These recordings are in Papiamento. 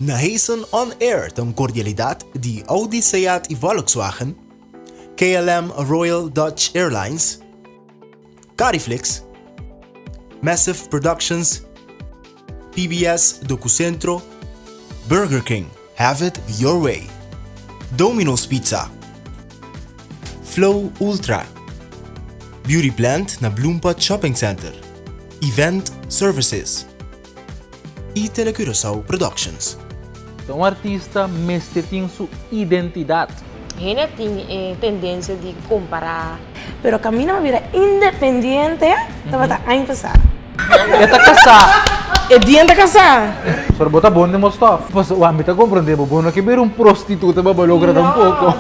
Naheson On Air ta un cordialidad di Audi, Seat y Volkswagen, KLM Royal Dutch Airlines, Cariflix, Massive Productions, PBS Docucentro, Burger King, have it your way, Domino's Pizza, Flow Ultra, Beauty Plant na Bloempad Shopping Center, Event Services y Telecuraçao Productions. Un artista mester tin su identidad. Hende tin e tendensia di kompará. Pero kaminda mi a bira independiente tabata aña pasá. E ta kasá. E dien ta kasá. Pero bo ta bon den bo stòf. Pasobra mi ta komprendé bo, bo no ke bira un prostituta pa bo logra tampoko.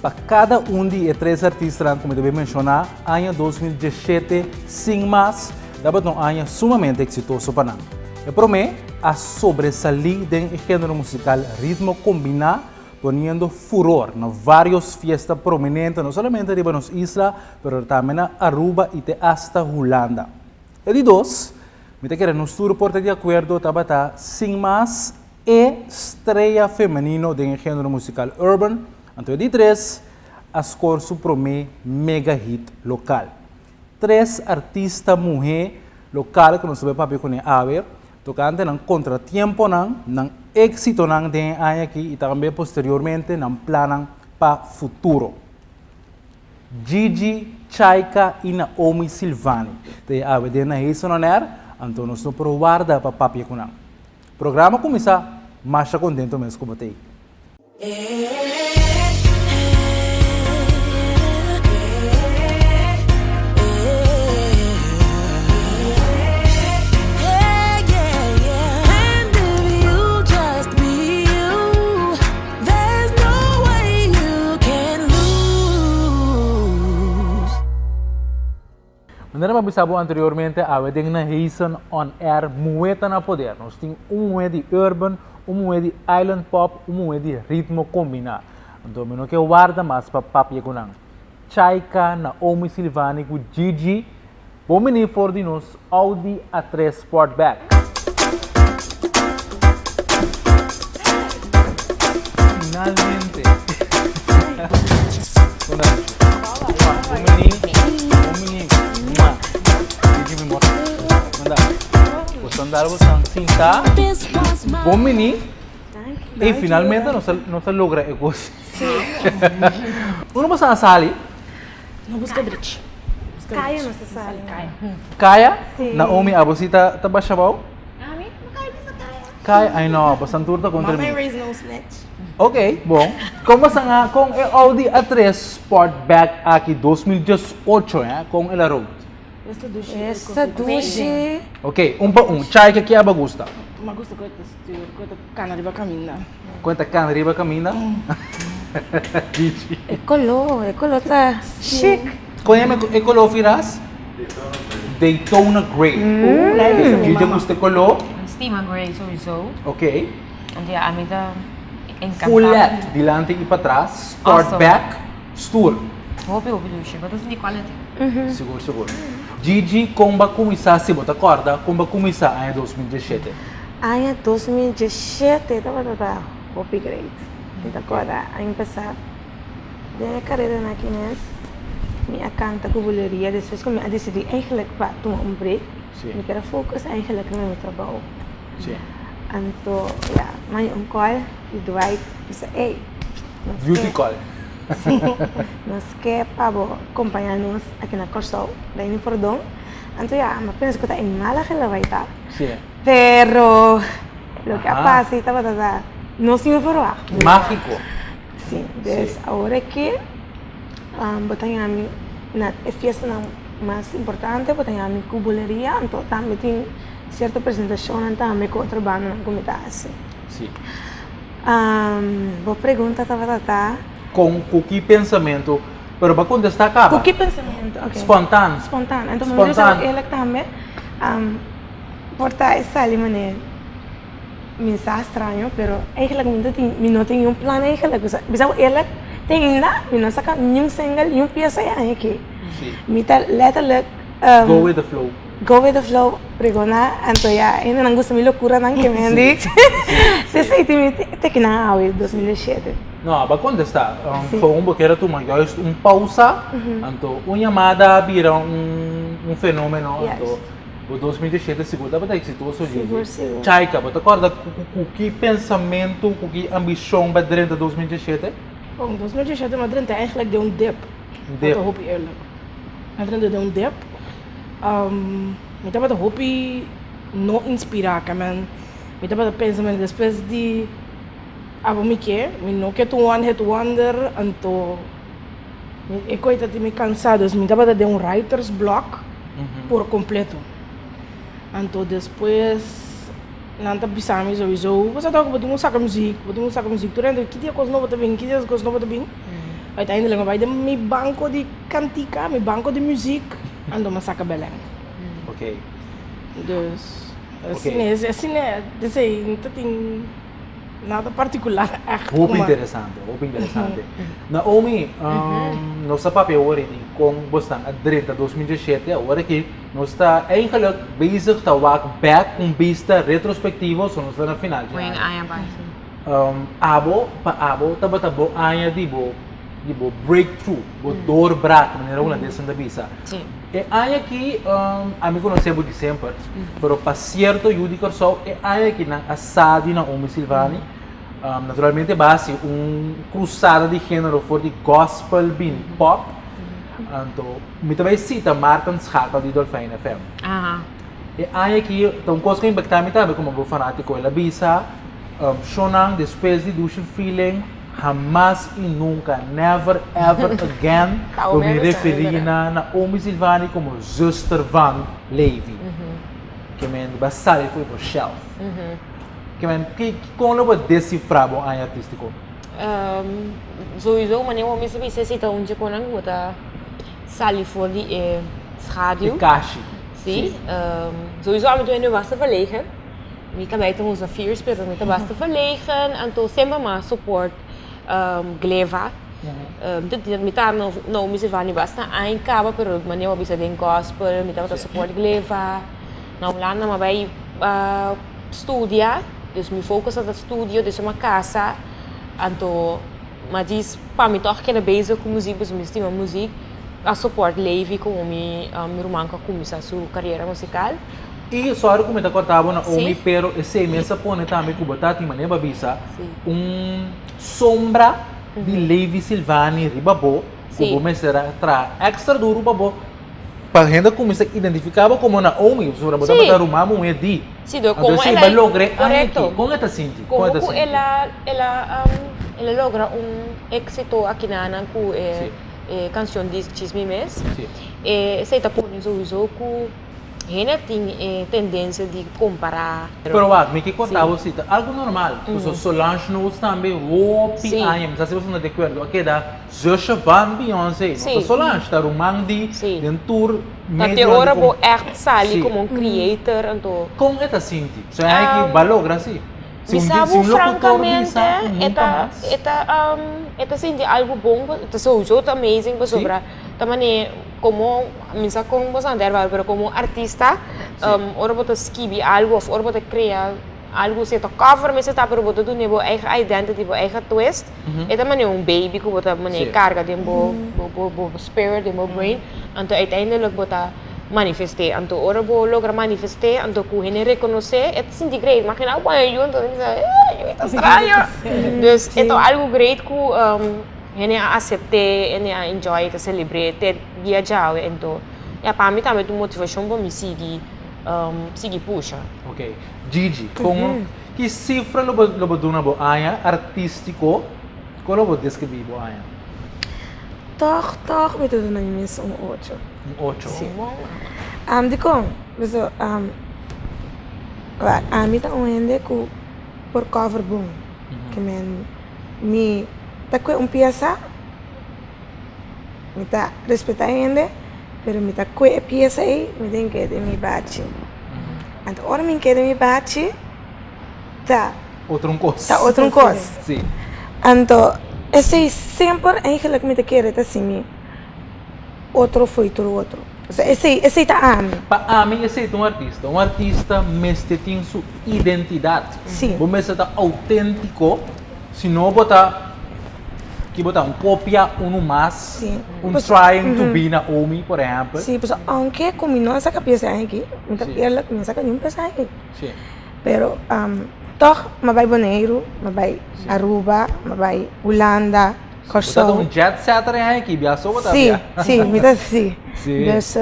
Pa kada un di e tres artistanan ku mi ta bin menshoná, aña 2017 sin mas tabata un aña sumamente eksitoso pa nan. E promé a sobresalí den e género musikal ritmo kombiná, poniendo furor na vários fiesta prominente no solamente riba nos isla, pero tambe na Aruba i te asta Hulanda. E di dos, mi ta kere nos tur por ta di akuerdo, tabata sin mas e strea femenino den e género musikal urban, anto e di tres a skor su promé mega hit lokal. Tres artista muhé lokal ku nos ta bai papia kuné awe tokante nan kontratiemponan, nan éksitonan den e aña aki i tambe posteriormente nan plannan pa futuro. Gigi, Chaika i Naomi Silvani ta e awe den Naheson On Air, anto nos no por warda pa papia ku nan. Programa kuminsá masha kontento mes ku bo ta ei. Manera mi a bisa bo anteriormente awe den Naheson On Air muhe ta na poder. Nos tin un muhe di urban, un muhe di island pop, un muhe di ritmo kombiná. Anto mi no ke warda mas pa papia ku nan. Chaika, Naomi Silvani ku Gigi Bon bini for di nos Audi A3 Sportback. Finalmente. Bon bini, bon bini. Gigi mi mor. Manda. Boso andar boso sinta. Bon bini. Ey finalmente nos a nos a logra e cos. Uno boso a sali. No busca drechi. Kaya nos ta sali. Kaya. Kaya? Si. Naomi, abo si ta ta basha bou? Ami? No kaya bisa kaya. Kaya? Ay no, bosan tur ta kontra mi. Mama raise no snitch. Ok, bon. Kon bosan a, kon e Audi A3 Sportback aki 2018, eh, kon el a rood? Esta dushi. Esta dushi. Ok, un pa un. Chai, ke ke abo gusta? Mi gusta ku e ta stuur, ku e ta kana riba kaminda. Ku e ta kana riba kaminda? Gigi. E koló, e koló ta chic. Kon yama e koló Firas? Daytona Grey. Gigi a gusta e koló. Mi stima grey sowieso. Ok. Want ja, ami ta encanta. Full led, dilanti i patras, sport back. Stoer. Hopi hopi dushi, bo ta sinti quality. Sigur sigur. Gigi kon bo a kuminsá si bo ta kòrda kon bo a kuminsá aña 2017? Aña 2017 tabata ta hopi great. Mi ta kòrda aña pasá den e kareranan aki mes mi a kanta ku buleria despues ku mi a disidí eigentlik pa tuma un break mi kier a focus eigentlik riba mi trabou. Anto ya mi a haña un call di Dwight bisa ey nos ke. Beauty call. Sí, nos ke pa bo kompañá nos aki na Kòrsou, Reino Pordon. Anto ya, mi a pensa ku ta e mala ke lo bai ta. Sí. Pero loke a pasa ei tabata ta no sin verwagt. Mágiko. Sí, dus awor aki bo ta haña mi na e fiestanan mas importante, bo ta haña mi ku buleria, anto tambe tin sierto presentashonnan tambe ku otro bandanan ku mi ta hasi. Sí. Bo pregunta tabata ta. Kon, ku ki pensamentu? Pero bo a kontestá kaba. Ku ki pensamentu? Oke. Spontaan. Spontaan. Anto mi bisa bo eerlijk tambe, por ta e sali manera mi sa straño, pero eigenlijk mi no tin, mi no tin niun plan eigenlijk. Bisa bo eerlijk, te ainda mi no saka niun single, niun piesa e aña aki. Si. Mi ta letterlijk. Go with the flow. Go with the flow, pregona, anto ya hendenan gusta mi lokuranan ke mi di. Esei tin mi te kinan awe, 2007. No, aba kontestá. Foun bo kier a tuma juist un pausa, anto un yamada a bira un fenomeno, anto bo 2007 sigur tabata eksitoso dje. Sigur, sigur. Chaika, bo ta kòrda ku ki pensamentu, ku ki ambishon bo a drenta 2017? Bon, 2017 mi a drenta eigenlijk den un dip, Dip. pa ta hopi eerlijk. Mi a drenta den un dip. Mi tabata hopi no inspirá kamen mi tabata pensa men despues di abo mi ke mi no ke ta un one hit wonder anto mi e koi ta tin mi kansá dus mi tabata den un writer's block por kompleto anto despues nan ta bisa mi souiso bo sa tok bo tin ku saka muzik bo tin ku saka muzik tur hende ki dia kos nobo ta bin ki dia kos nobo ta bin uiteindelijk mi bai den mi banko di kantika mi banko di muzik Ando m'a saka Belen. Ok. Dus, asina es, asina, desei no ta tin nada partikular ègt. Hopi interesante, hopi interesante. Naomi, nos a papia awor di kon bosnan a drenta 2017, awor aki nos ta eigenlijk bezig ta wak bèk un bista retrospektivo, so nos ta na final di aña. Abo, pa abo tabata bo aña di bo di bo breakthrough, bo doorbraak, manera hulandesnan ta bisa. E aña aki, ami konosé bo di semper, pero pa sierto yu di Kòrsou e aña aki nan a sa di Naomi Silvani. Naturalmente bo a hasi un krusada di género for di gospel bin pop. Anto mi ta bai sita Maarten Schakel di Dolfijn FM. E aña aki ta un kos ku a impaktá mi tambe komo bo fanátiko. El a bisa, Shownan despues di Dushi Feeling, Hamas y nunca, never ever again, lo mi referi na Naomi Silvani como zuster van Levi. Ke men ba sali for bo shelf. Ke men, kon lo bo descifra bo aña artistico? Sowieso, manera bo mester bisa si ta un dje konan ku bo ta sali for di e schaduw. E kashi. Si. Sowieso ami ta hende basta verlegen. Mi kabei ta usa fierce pero mi ta basta verlegen anto semper mi a support Gleva. Mi ta Naomi Silvani basta aña kaba pero manera bo a bisa den gospel mi tabata support Gleva. Na Hulanda mi a bai studia dus mi focus tabata studio dus mi a kasa anto mi a djis pa mi tog keda bezig ku muzik pasobra mi stima muzik a support Levi komo mi ruman ku a kuminsá su karera musikal. I sorry ku mi ta kòrta bo Naomi, pero esei mes a pone tambe ku bo ta tin manera bo a bisa un sombra di Levi Silvani riba bo ku bo mester a traha èkstra duru pa bo pa hende kuminsá identifiká bo komo Naomi pasobra bo tabata ruman muhé di. Anto esei bo a logra e aña aki. Kon e ta sinti? Kon e ta Komo ku sinti? el a el a el a logra un éksito akinanan ku e kanshon di Chismi Mes esei ta pone souiso ku Hende tin e tendensia di kompará. Pero wak, mi ke konta bo si ta algu normal. Pasobra Solange Knowles tambe hopi aña, mi sa si boso no ta di akuerdo, a keda zusje van Beyoncé. No ta Solange, ta ruman di den tur Ta te medionan di ora bo ègt sali komo un creator anto. Kon e ta sinti? So e aña ki bo a logra si. Si Mi un sa si bo un locutor francamente bisa e nunca ta mas. e ta e ta sinti algu bon, ta sowieso ta amazing pasobra ta manera Komo, mi sa kon bo sa derba, pero komo artista, ora bo ta skibi algu of ora bo ta krea algu, sea ta cover mester ta, pero bo ta duna bo eigen identity, bo eigen twist, e ta manera un baby ku bo ta manera karga den bo bo spirit, den bo brain, anto uiteindelijk bo ta manifest'é. Anto ora bo logra manifest'é, anto ku hende rekonosé, e ta sinti great. Imagina bo haña yu, anto ta bisa, eh, yu ta straño. Dus e ta algu great ku. Hende a asept'é, hende a enjoy, ta selebr'é te dia djawe. Ento, ya pa mi tambe ta un motivashon pa mi sigui sigui pusha. Ok. Gigi, kon ki sifra lo bo lo bo duna bo aña artístiko? Kon lo bo deskribí bo aña? Tòg tòg mi ta duna mi mes un ocho. Un ocho. Sí. Dikon? Pasobra wak ami ta un hende ku por cover bon. Ke men Mi ta kue un piesa, mi ta respetá hende, pero mi ta kue e piesa ei, mi tin ke den mi bachi. Anto ora mi ke den mi bachi, ta Otro un kos. Ta otro un kos. Sí. Anto esei semper eigenlijk mi ta kere ta si mi otro fo'i tur otro. Osea, esei, esei ta ami. Pa ami esei ta un artista. Un artista mester tin su identidat. Sí. Bo mester ta auténtiko, si no bo ta, ki bo ta, un kopia unu mas, Sí. un trying to be Naomi, por ehèmpel. Sí, pasobra aunke ku mi no a saka pies aña aki, mi ta Sí. eerlijk, mi no a saka niun pies aña aki. Sí. Pero tòg mi a bai Boneiru, mi a bai Aruba, mi a bai Hulanda. Kòrsou. Bo ta un jet setter en aki bia so bo ta Sí, bia. sí, mi ta sí. Sí. Dus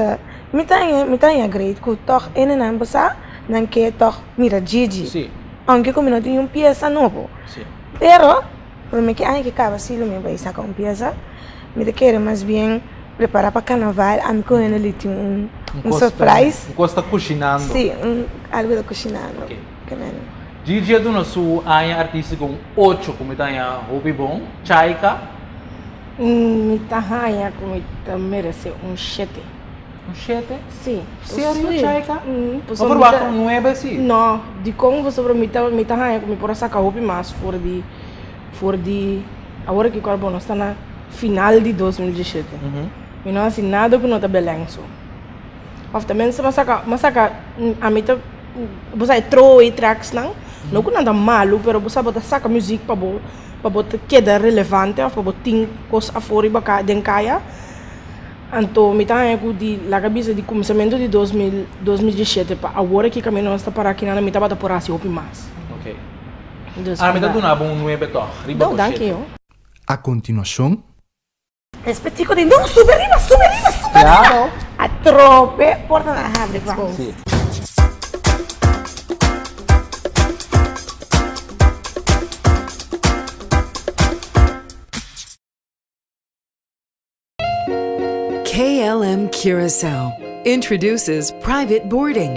mi ta haña, mi ta haña great ku tòg hendenan bo sa nan ke tòg mira Gigi. Sí. Aunke ku mi no tin un piesa nobo. Sí. Pero prome ki aña ki kaba si lo mi bai saka un piesa. Mi ta kere mas bien prepara pa karnaval ami ku hende li tin un un surprise. Un kos ta kushinando. Sí, un algu ta kushinando. Oké. Ke men. Gigi a duna su aña artístiko un ocho ku mi ta haña hopi bon. Chaika? Mi ta haña ku mi ta meresé un shete. Un shete? Sí. Serio, Chaika? No por wak un nuebe si? No, dikon pasobra mi ta mi ta haña ku mi por a saka hopi mas for di for di awor aki ku bo nos ta na final di 2017. Mi no hasi nada ku no ta Belèn so. Òf ta mensa mi a saka mi a saka ami ta. Bo sa e throwaway tracks nan, no ku nan ta malu pero bo sa bo ta saka muzik pa bo pa bo ta keda relevante òf pa bo tin kos afó riba ka den kaya. Anto mi ta haña ku di laga bisa di kuminsamentu di 2000 2017 pa awor aki kaminda nos ta pará aki nan mi tabata por hasi hopi mas. Ok. Dus Ami ta duna bo un nuebe tòg riba No, bo danki shete. yo. A kontinuashon. Respetico di no, sube riba, sube riba, sube riba. Claro. Atrobe porta na habri pa. Sí. KLM Curaçao introduces private boarding.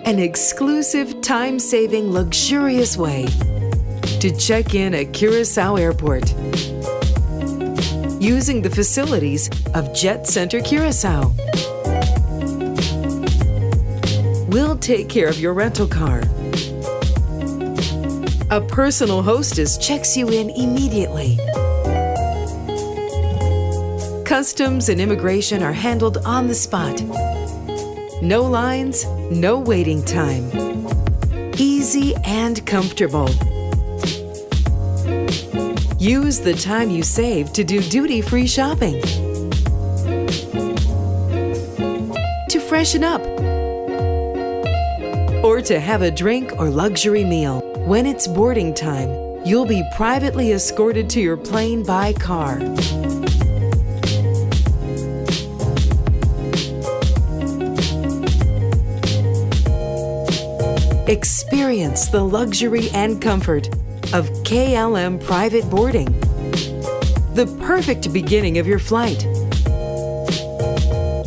An exclusive time-saving, luxurious way to check in at Curaçao Airport using the facilities of Jet Center Curaçao. We'll take care of your rental car. A personal hostess checks you in immediately. Customs and immigration are handled on the spot. No lines, no waiting time. Easy and comfortable. Use the time you save to do duty free shopping, to freshen up, or to have a drink or luxury meal. When it's boarding time, you'll be privately escorted to your plane by car. Experience the luxury and comfort of KLM private boarding. The perfect beginning of your flight.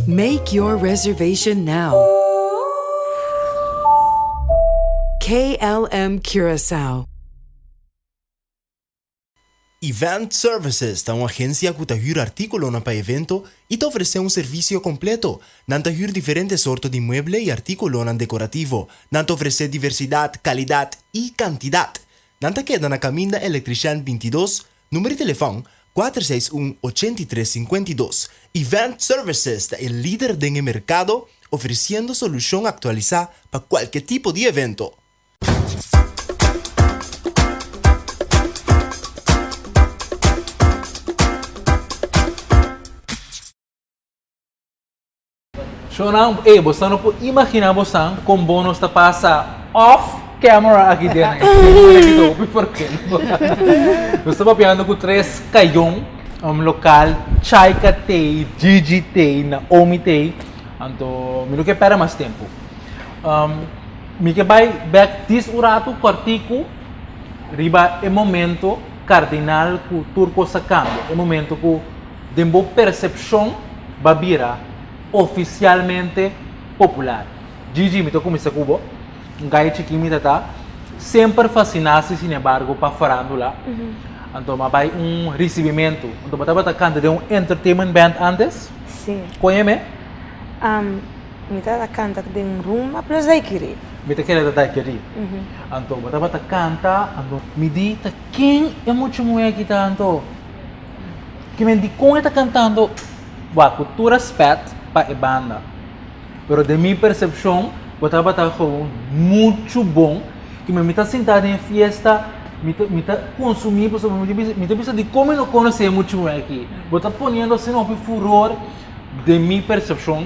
Make your reservation now. KLM Curaçao. Event Services ta un agencia cu ta huur articulonan pa evento y ta ofrece un servicio completo. Nan ta huur diferente sorto di mueble y articulonan decorativo. Nan ta ofrece diversidad, calidad y cantidad. Nan ta keda na Caminda Electrician 22, numero di telefon, 461 83 52. Event Services ta e lider den e mercado, ofreciendo solucion actualisa pa cualke tipo di evento. Shownan, ey, bosan no por imagina bosan con bon nos ta pasa off camera aki den. Nos ta papiando cu tres cayon um, local, Chaika Tey, Gigi Tey, Naomi Tey. Anto, mi no ke perde mas tempo. Um, mi ke bai bek dis un ratu kortiku riba e momento kardinal ku tur kos a kambia. E momento ku den bo persepshon ba bira ofisialmente popular. Gigi, mi ta kuminsá ku bo. Un gai chikí mi ta ta semper fasiná si sinembargo pa farándula. Anto mi a bai un risibimentu. Anto bo tabata kanta den un entertainment band antes? Sí. Koñe Mi tabata kanta den rumba plus daiquiri. Mi ta kere ta daiquiri. Anto bo tabata kanta, anto mi di ta ken e mucha muhé aki ta anto? Ki men dikon e ta kantando? Wak, ku tur respet pa e banda, pero den mi persepshon bo tabata gewoon muchu bon i mi ta sinta den e fiesta mi ta mi ta konsumí pasobra mi ta bisa mi ta bisa dikon mi no konosé muchu muhé aki. Bo ta poniendo asina hopi furor den mi persepshon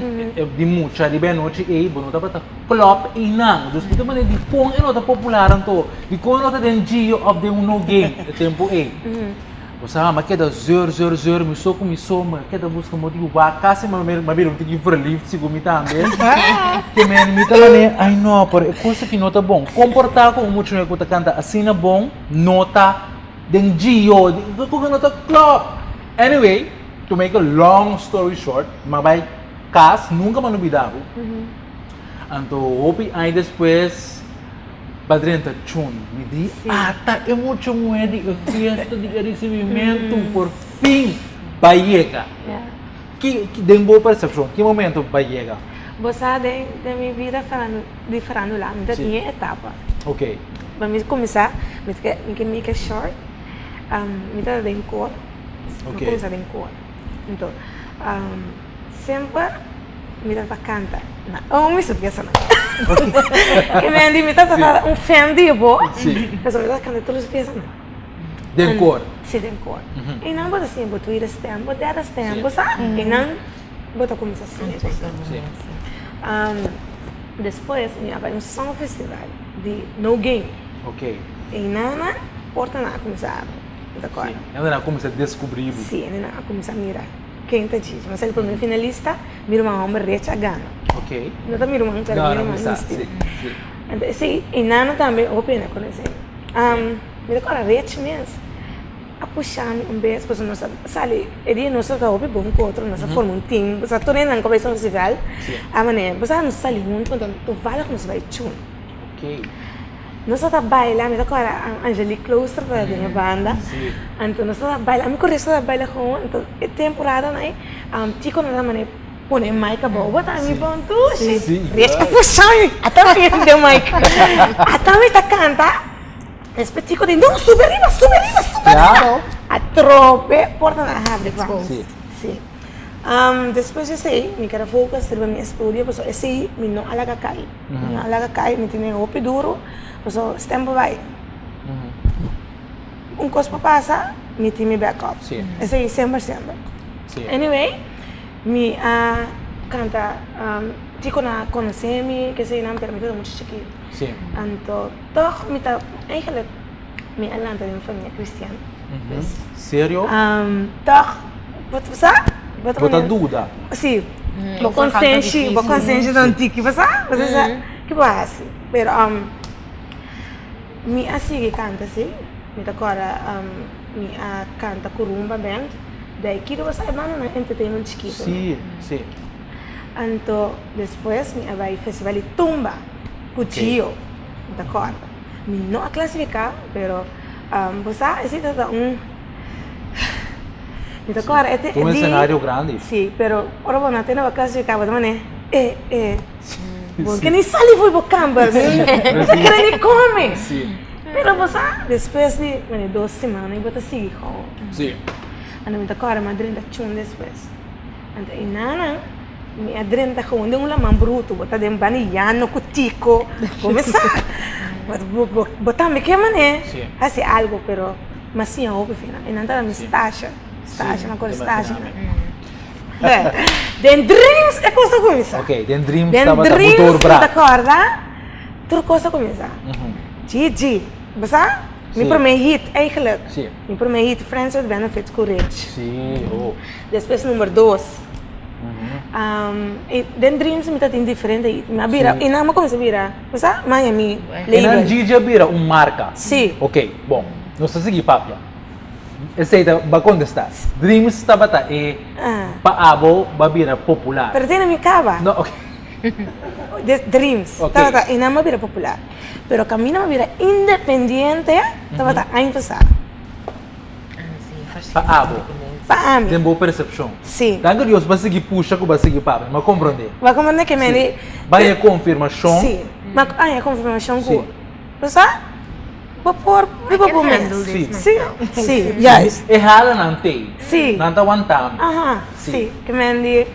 di mucha riba e anochi ei bo no tabata klòp einan. Dus mi ta manera dikon e no ta popular anto? Dikon e no ta den Gio òf den un No Game e tempu ei? Bo sa, mi a keda zeur, zeur, zeur, mi so ku mi so, mi a keda buska motibu wak, kasi mi a bira un tiki verliefd sigun mi tambe. Ke men mi ta manera, ai no, pero e kos aki no ta bon. Komportá ku un mucha ku ta kanta asina bon no ta den Gio, ku no ta klòp. Anyway, to make a long story short, mi a bai kas, nunka mi a lubida bo. Anto hopi aña despues. Ba drenta chun. Mi di, Ata e mucha muhé di e fiesta di e risibimentu por fin ba yega. Ki, den bo persepshon, ki momento ba yega? Bo sa, den, den mi bida faran, di farandula, mi ta tin e etapa. Ok. Pa mi kuminsá, mi ta ke, mi ke make it short, mi ta den kor. Ok. Mi kuminsá den kor. Anto, semper. Mi tata canta na amo mi su pieza nan. Ke men di mi tata ta un fan di bo. Pasobra mi tata canta tur su pieza nan. Den koor? Si den koor. I nan bo ta siña bo tweede stem, bo derde stem, bo sa. I nan bo ta cuminsa siña e cosnan. Despues mi a bay un song festival di No Game. I nan nan portanan a cuminsa abri. Mi ta acorda. Si, nan a cuminsa descubri bo. Si, nan a cuminsa mira. Ken ta Gigi? Nos a el prome finalista, mi ruman homber Rech a gana. Ok. No ta mi ruman, pero mi ruman No, no, mi sa, si, si. Anto esei, e nana tambe hopi hende a konosé. Mi ta kòrda Rech mes a pusha mi un bes, pasobra nos a sali, e dia nos tabata hopi bon ku otro, nos a forma un team, bo sa tur hendenan ku a bai Sonsifèl, a manera, bo sa nos a sali huntu, anto toevallig nos a bai chun. Ok. Nos tabata baila, mi ta kòrda Angelique Klooster tabata den e banda, anto nos tabata baila, ami ku Rich tabata baila gewoon, anto e temporadanan ei Tico no ta manera pone e mic abou, bo ta mi bon dushi, Rich a pusha mi, ata mi den mic, ata mi ta kanta, despues Tico di no subi ariba, subi ariba, subi ariba, atrobe portanan a habri pa mi, si. Despues di esei mi keda focus riba mi estudio pasobra esei mi no a laga kai. Mi no a laga kai, mi tene hopi duru pasobra es tempo bai. Un kos por pasa, mi tin mi backup. Esei semper semper. Anyway, mi a kanta Tico nan a konosé mi, keseinan, pero mi tabata muchu chikitu. Anto tòg mi ta eigenlijk mi a lanta den un famia kristian. Serio? Tòg, bo ta sa? Bo ta duda? Si. Bo konsenshi, bo konsenshi ta un tiki, bo sa? Bo ta sa ki bo hasi? Pero mi a sigui kanta si. Mi ta kòrda mi a kanta ku Rumba Band. De aki bo sa e bandanan entertainment chikitu. Si, si. Anto despues mi a bai festival di tumba ku Gio, mi ta kòrda. Mi no a klasifiká, pero bo sa esei tabata un mi ta kòrda e Un esenario grandi. Si, pero ora bo no a tene bo klasifiká bo ta manera e e bo no ke ni sali for bo kamber, bo ta kere ni kome. Pero bo sa despues di manera dos simana bo ta sigui gou. Anto mi ta kòrda mi a drenta chun despues. Anto e nana mi a drenta gewoon den un laman bruto, bo ta den bani yano ku tiko, bo me sa, bo tambe ke manera hasi algo pero mi a siña hopi fina, e nan ta mi stasha, stasha, mi acuerdo stasha. Den dreams e kos ta kuminsá. Ok, den dreams tabata bo door bra. Den dreams mi ta kòrda tur kos a kuminsá. Gigi, bo sa? Mi promé hit eigenlijk. Mi promé hit Friends with Benefits ku Rich. Despues number dos. I den Dreams mi ta tin diferente hit. Mi a bira, i nan a kuminsá bira, bo sa? Miami label. E nan Gigi a bira un marka. Si. Ok, bon. Nos ta sigui papia. Esei ta, bo a kontestá. Dreams tabata e pa abo bo a bira popular. Pero te na mi kaba. No, ok. Dreams. Tabata, i nan a bira popular. Pero kaminda mi a bira independiente tabata aña pasá. Pa abo. Pa ami. Den bo persepshon. Si. Danki Dios bo a sigui pusha ku bo a sigui papia. Mi a komprondé. Bo a komprondé ke mi di. Bo a haña konfirmashon. Si. Mi a haña konfirmashon ku. Bo sa? Bo por riba bo mes. Si. Si, si, juist. E hala nan tei. Si. Nan ta wanta mi. Aha, si. Ke men di,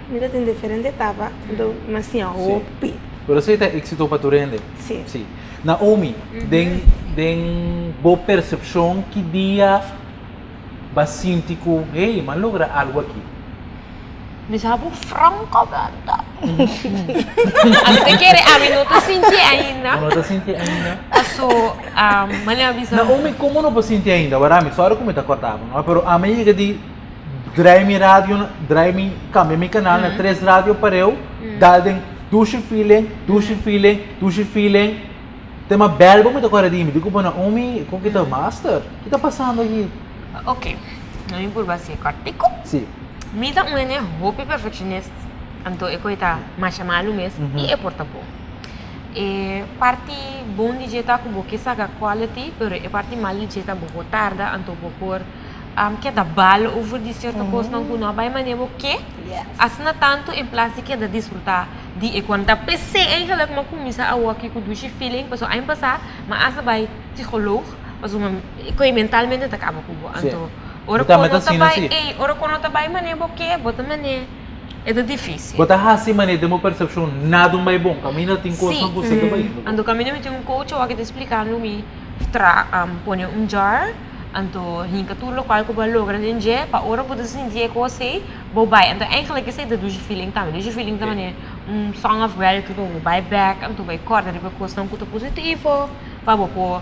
mi ta tin diferente etapa, anto mi a siña hopi. Pero esei ta éxito pa tur hende. Si. Si. Naomi, den den bo persepshon ki dia bo a sinti ku, hey, mi a logra algu aki? Mi sa bo francamente. Ami ta kere, ami no ta sinti ainda. Bo no ta sinti ainda? Paso, manera bisa. Naomi, como no por sinti ainda? Wara mi, sorry cu mi ta corta bo, no? Pero ami a yega di draai mi radio, draai mi, cambia mi canal na tres radio pareu, dal den Dushi Feeling, Dushi Feeling, Dushi Feeling. Te ma bel bo mi ta corda di mi, di cu bo Naomi, con ki ta master? Ki ta pasando aki? Ok, mi purba haci cortico. Si. Mi ta un hende hopi perfectionist, anto e koe ta masha malu mes i e por ta bon. E parti bon di dje ta ku bo ke saka quality, pero e parti mal di dje ta bo por tarda, anto bo por keda bal over di sierto kosnan ku no a bai manera bo ke. Asina tantu en plas di keda disfruta di e kuanta. P'esei eigenlijk mi a kuminsá awoki ku dushi feeling, pasobra aña pasá mi a hasta bai psikoloog, pasobra e koe mentalmente ta kaba ku bo. Anto Ora Bo tambe ku ta no ta asina bai, si. ey, ora ku no ta bai manera bo ke, bo ta manera e ta difícil. Bo ta hasi manera den bo persepshon nada un bai bon, kaminda tin Sí. kosnan ku si ta bai yendo bon. Anto kaminda mi tin un coach awor ki ta splikando mi tra pone un jar, anto hinka tur lokual ku bo a logra den dje, pa ora bo ta sinti e kos ei, bo bai. Anto eigenlijk esei ta dushi feeling tambe. Dushi feeling ta manera un song of gratitude pa bo bai bek, anto bai kòrda riba kosnan ku ta positivo, pa bo por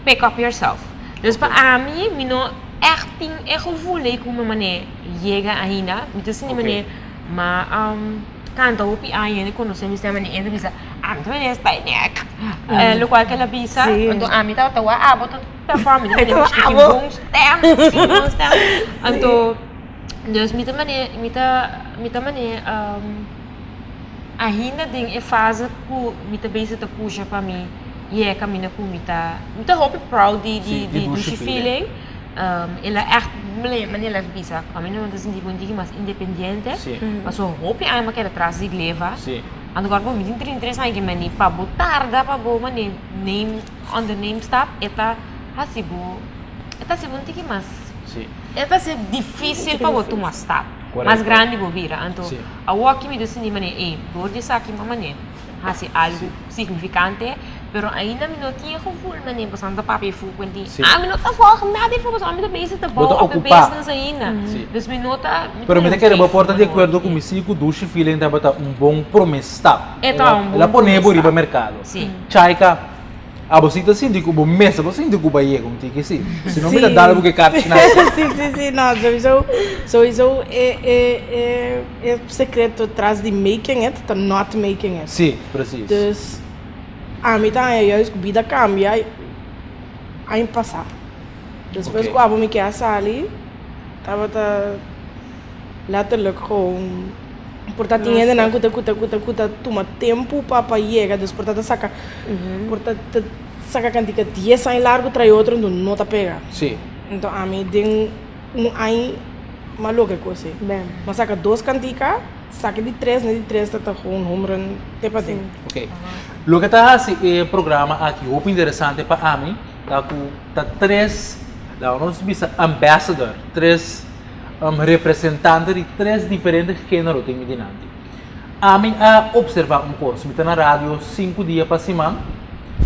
pick up yourself. Dus pa ami, mi no echt tin e gevoel ei ku mi manera yega ainda. Mi ta sinti manera ma kanta hopi aña hende konosé mi stem manera hende bisa ami ta manera sta e nek. Lokual ku el a bisa, anto ami tabata wak abo ta perform, mi ta manera mi tin bon stem, mi tin bon stem. Anto dus mi ta manera mi ta mi ta manera ainda den e fase ku mi ta bezig ta pusha pa mi yega kaminda ku mi ta mi ta hopi proud di di di Dushi Feeling el a ègt manera el a bisa ami no ta sinti ku un tiki mas independiente pasobra hopi aña mi a keda tras di Gleva anto ku mi tin 33 aña ke meni pa bo tarda pa bo mane name on the name stap e ta hasi bo e ta hasi bo un tiki mas e ta hasi difisil pa bo tuma stap mas grandi bo bira anto awoki mi ta sinti mane ey dor di esaki mi a mane hasi algu signifikante, pero ainda mi no tin e gevoel manera pasobra mi ta papia fu ku di ah mi no ta volg nada di fu pasobra mi ta bezig ta Bo ta bou op e okupá. business ainda. Sí. Dus mi no ta mi Pero mi ta kere bo por ta di akuerdo ku mi mi si ku Dushi Feeling tabata un bon promé stap. E ta un El a bon pone bo promé riba stap. merkado. Sí. Chaika, abo si ta sinti ku bo mester bo sinti ku bo a yega un tiki si. Si no mi ta dal bo ku e karchi na. Sí, sí, sí, no, sowieso, sowieso e, e, e, E secreto tras di making it ta not making it. Sí, precies. Dus ami ta haña juist ku bida kambia aña pasá. Despues ku abo mi ke a sali tabata letterlijk gewoon por ta tin hendenan ku ta ku ta ku ta ku ta tuma tempu pa pa yega dus por ta ta saka por ta ta saka kantika dies aña largu trae otro enton no ta pega. Sí. Enton ami den Un aña m'a logra e kos ei. M'a saka dos kantika, saka di tres, na di tres ta ta gewoon home run te paden. Ok. Loke ta hasi e programa aki hopi interesante pa ami ta ku ta tres, laga nos bisa ambassador, tres representante di tres diferente genero tin mi dinanti. Ami a observa un kos, mi ta na radio sinku dia pa siman,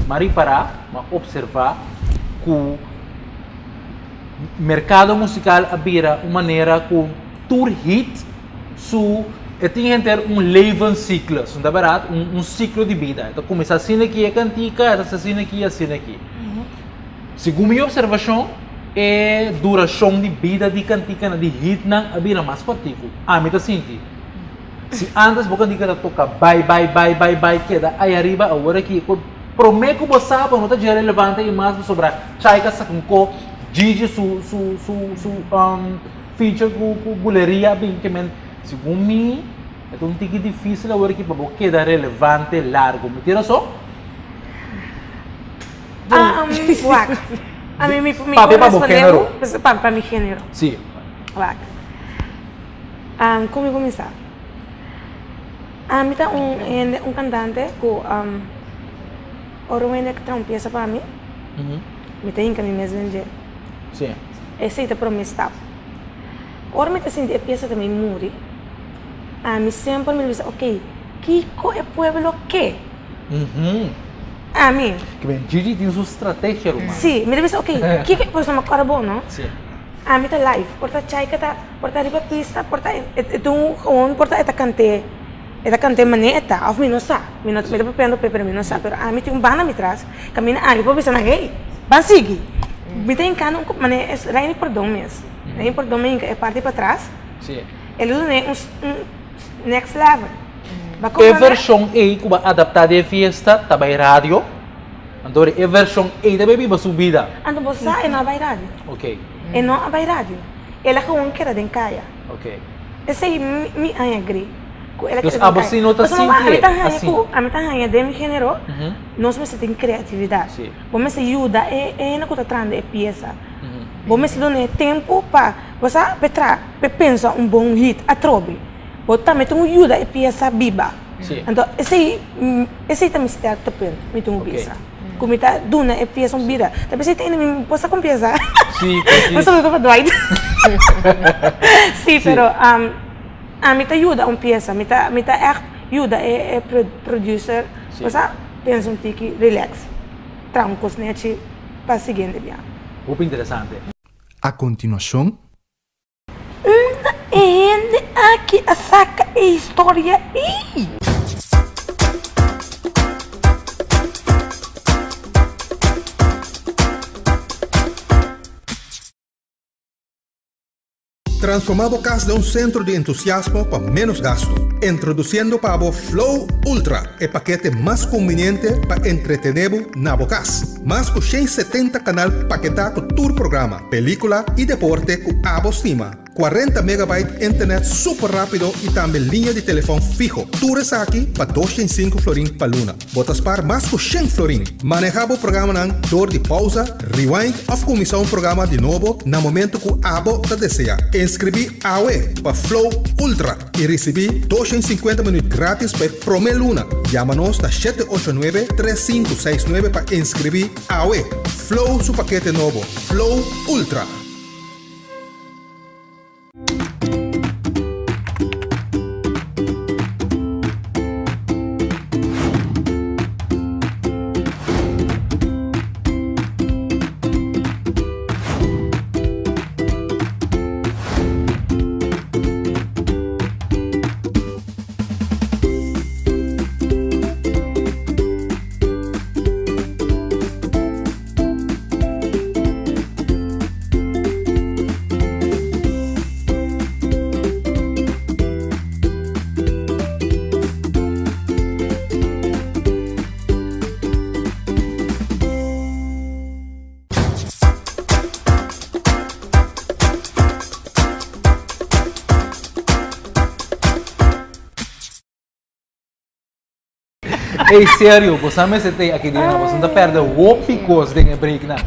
m'a ripará, m'a observa ku Merkado musikal a bira un manera ku tur hit su e tin henter un levenscyclus, no ta bèrdat? Un un siklo di bida. E ta kuminsá asina aki e kantika, e ta hasi asina aki, asina aki. Segun mi opservashon, e durashon di bida di kantikanan, di hitnan a bira mas kòrtiku. Ami ta sinti. Si ántes bo kantika ta toka bai bai bai bai bai keda ai ariba, awor aki ku promé ku bo sa bo no ta dje relevante i mas pasobra Chaika sa un ko Gigi su su su su um, feature ku ku Buleria a bin ke men segun mi e ta un tiki difícil awor aki pa bo keda relevante largo. Mi tin rason? Um, wak. A mi mi mi Papia pa bo respondé género. bo, pa pa mi género. Sí. Wak. Um, kon mi kuminsá? Ami ta un hende, un kantante ku um, ora un hende traha un piesa pa mi. Mi ta hinka mi mes den dje. Esei ta promé stap. Ora mi ta sinti e piesa ta mi muri, ami semper mi ta bisa, ok, kiko e pueblo ke? Ami. Ke men Gigi tin su strategia ruman. Sí, mi ta bisa, ok, kiko e pueblo, mi kòrda bon no? Ami ta live, por ta Chaika ta, por ta riba pista, por ta e ta un gewoon, por ta e ta kant'é, e ta kant'é manera e ta, òf mi no sa, mi no, mi ta papiando p'e pero mi no sa, pero ami tin un banda mi tras, kaminda ami por bisa nan, hey, ban sigui, mi ta hinkando un manera es Reini Pordon mes, Reini Pordon mi hinka e parti patras, e lo dun'é un un next level, bo a E komprondé? vershon ei ku bo a adaptá den e fiesta ta bai radio. Anto e vershon ei ta bai biba su bida. Anto bo sa e no a bai radio. Ok. E no a bai radio. El a gewoon keda den kaya. Ok. Esei mi mi haña gri. Ku el a Dus keda den abo kaya. si no ta Pasobra sinti ami ta haña asina. ku ami ta haña den mi genero nos mester tin kreatividat. Si. Bo mester yuda e e hende ku ta trahando e piesa. Bo mester duna e tempu pa bo sa p'e traha p'e pensa un bon hit atrobe. Bo tambe tin ku yuda e piesa biba. Sí. Anto esei esei ta mi sterktepunt, mi tin ku bisa. Ku mi ta duna e pies un bida. Ta p'esei ta mi por sa kon piesa. Sí, precies. Mi saludo pa Dwight. Sí, pero ami ta yuda un piesa, mi ta mi ta ègt yuda e e producer Sí. por sa pensa un tiki, relax, traha un kos nechi pa siguiente bia. Hopi interesante. A kontinuashon, Unda e hende aki a saka e historia ei? Transformá bo kas den un sentro di entusiasmo pa ménos gastu. Introdusiendo pa bo Flow Ultra, e pakete mas kumbiniente pa entretené bo na bo kas. Mas ku 170 kanal paketá ku tur programa, pelíkula i deporte ku abo stima. 40 megabyte internet super rápido i tambe liña di telefòn fiho. Tur esaki pa 205 florin pa luna. Bo ta spar mas ku shen florin. Manehá bo programanan dor di pausa, rewind òf kuminsá un programa di nobo na momentu ku abo ta deseá. Inskribí awe pa Flow Ultra i risibí 250 minüt grátis pa e promé luna. Yama nos na 789 3569 pa inskribí awe. Flow su pakete nobo, Flow Ultra. Ey serio, bo sa mester tei aki den, bo ta perde hopi kos den e breaknan.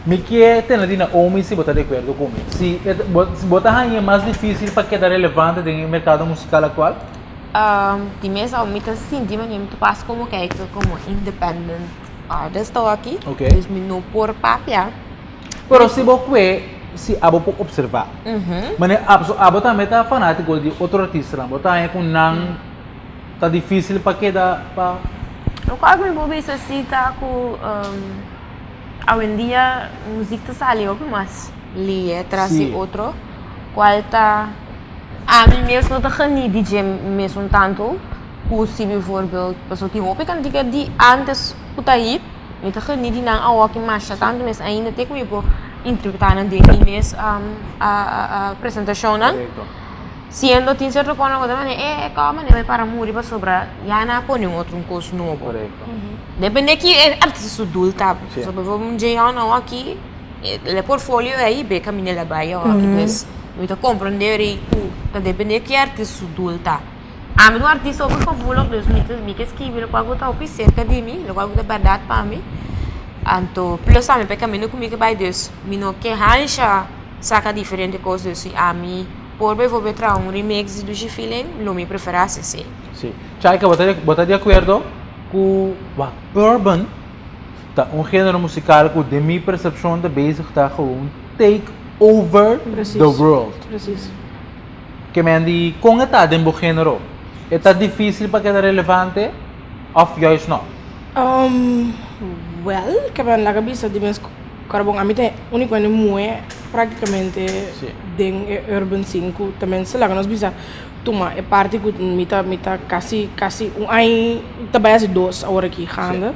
Mi ke tene di Naomi si bo ta di akuerdo ku mi. Si bo ta haña mas difisil pa keda relevante den e merkado musikal aktual? Di mes mi ta sinti manera mi ta pas komo kijk komo independent artist aki, dus mi no por papia. Pero si bo kue, si abo por observa. Manera abo tambe ta fanatiko di otro artistanan, bo ta haña ku nan Ta dificil pa keda pa. Locual cu mi por bisa si ta cu awendia muziek ta sali hopi mas lie tras di otro cual ta ami mes no ta geniet di dje mesun tanto cu si bijvoorbeeld pasobra tin hopi cantica di antes cu ta hit mi ta geniet di nan awoki masha tanto mes ainda te cu mi por interpreta nan den mi mes presentacionnan. Siendo tin cierto konan ku ta manda e e kòmbe bai para muri pasobra ya nan a pone un otro un kos nobo. Korekto. Depende ki e artista su doel ta. Sí. So bijvoorbeeld un Jhon awo aki e portfolio ei be kaminda el a bai awo aki pues mi ta komprende rei ku ta depende ki e artista su doel ta. Ami ta un artista hopi gevoelig dus mi ta mi ke skibi lokual ku ta hopi serka di mi lokual ku ta bèrdat pa mi anto plus tambe pa e kaminda ku mi ke bai dus mi no ke hansha saka diferente kos dus si ami Por bijvoorbeeld traha un remix di Dushi Feeling, lo mi prefera hasi así. Sí. Chaika, bo ta, bo ta di akuerdo ku wak Urban? Ta un género musikal ku den mi persepshon ta bezig ta gewoon take over the world. Precies. Ke men di kon e ta den bo género? E ta difísil pa keda relevante òf juist no? Wèl, ke men laga bisa di mes kòrda bon ami ta e úniko hende muhé práktikamente den e urban scene ku ta mester laga nos bisa tuma e parti ku mi ta mi ta kasi kasi un aña ta bai hasi dos awor aki gaande.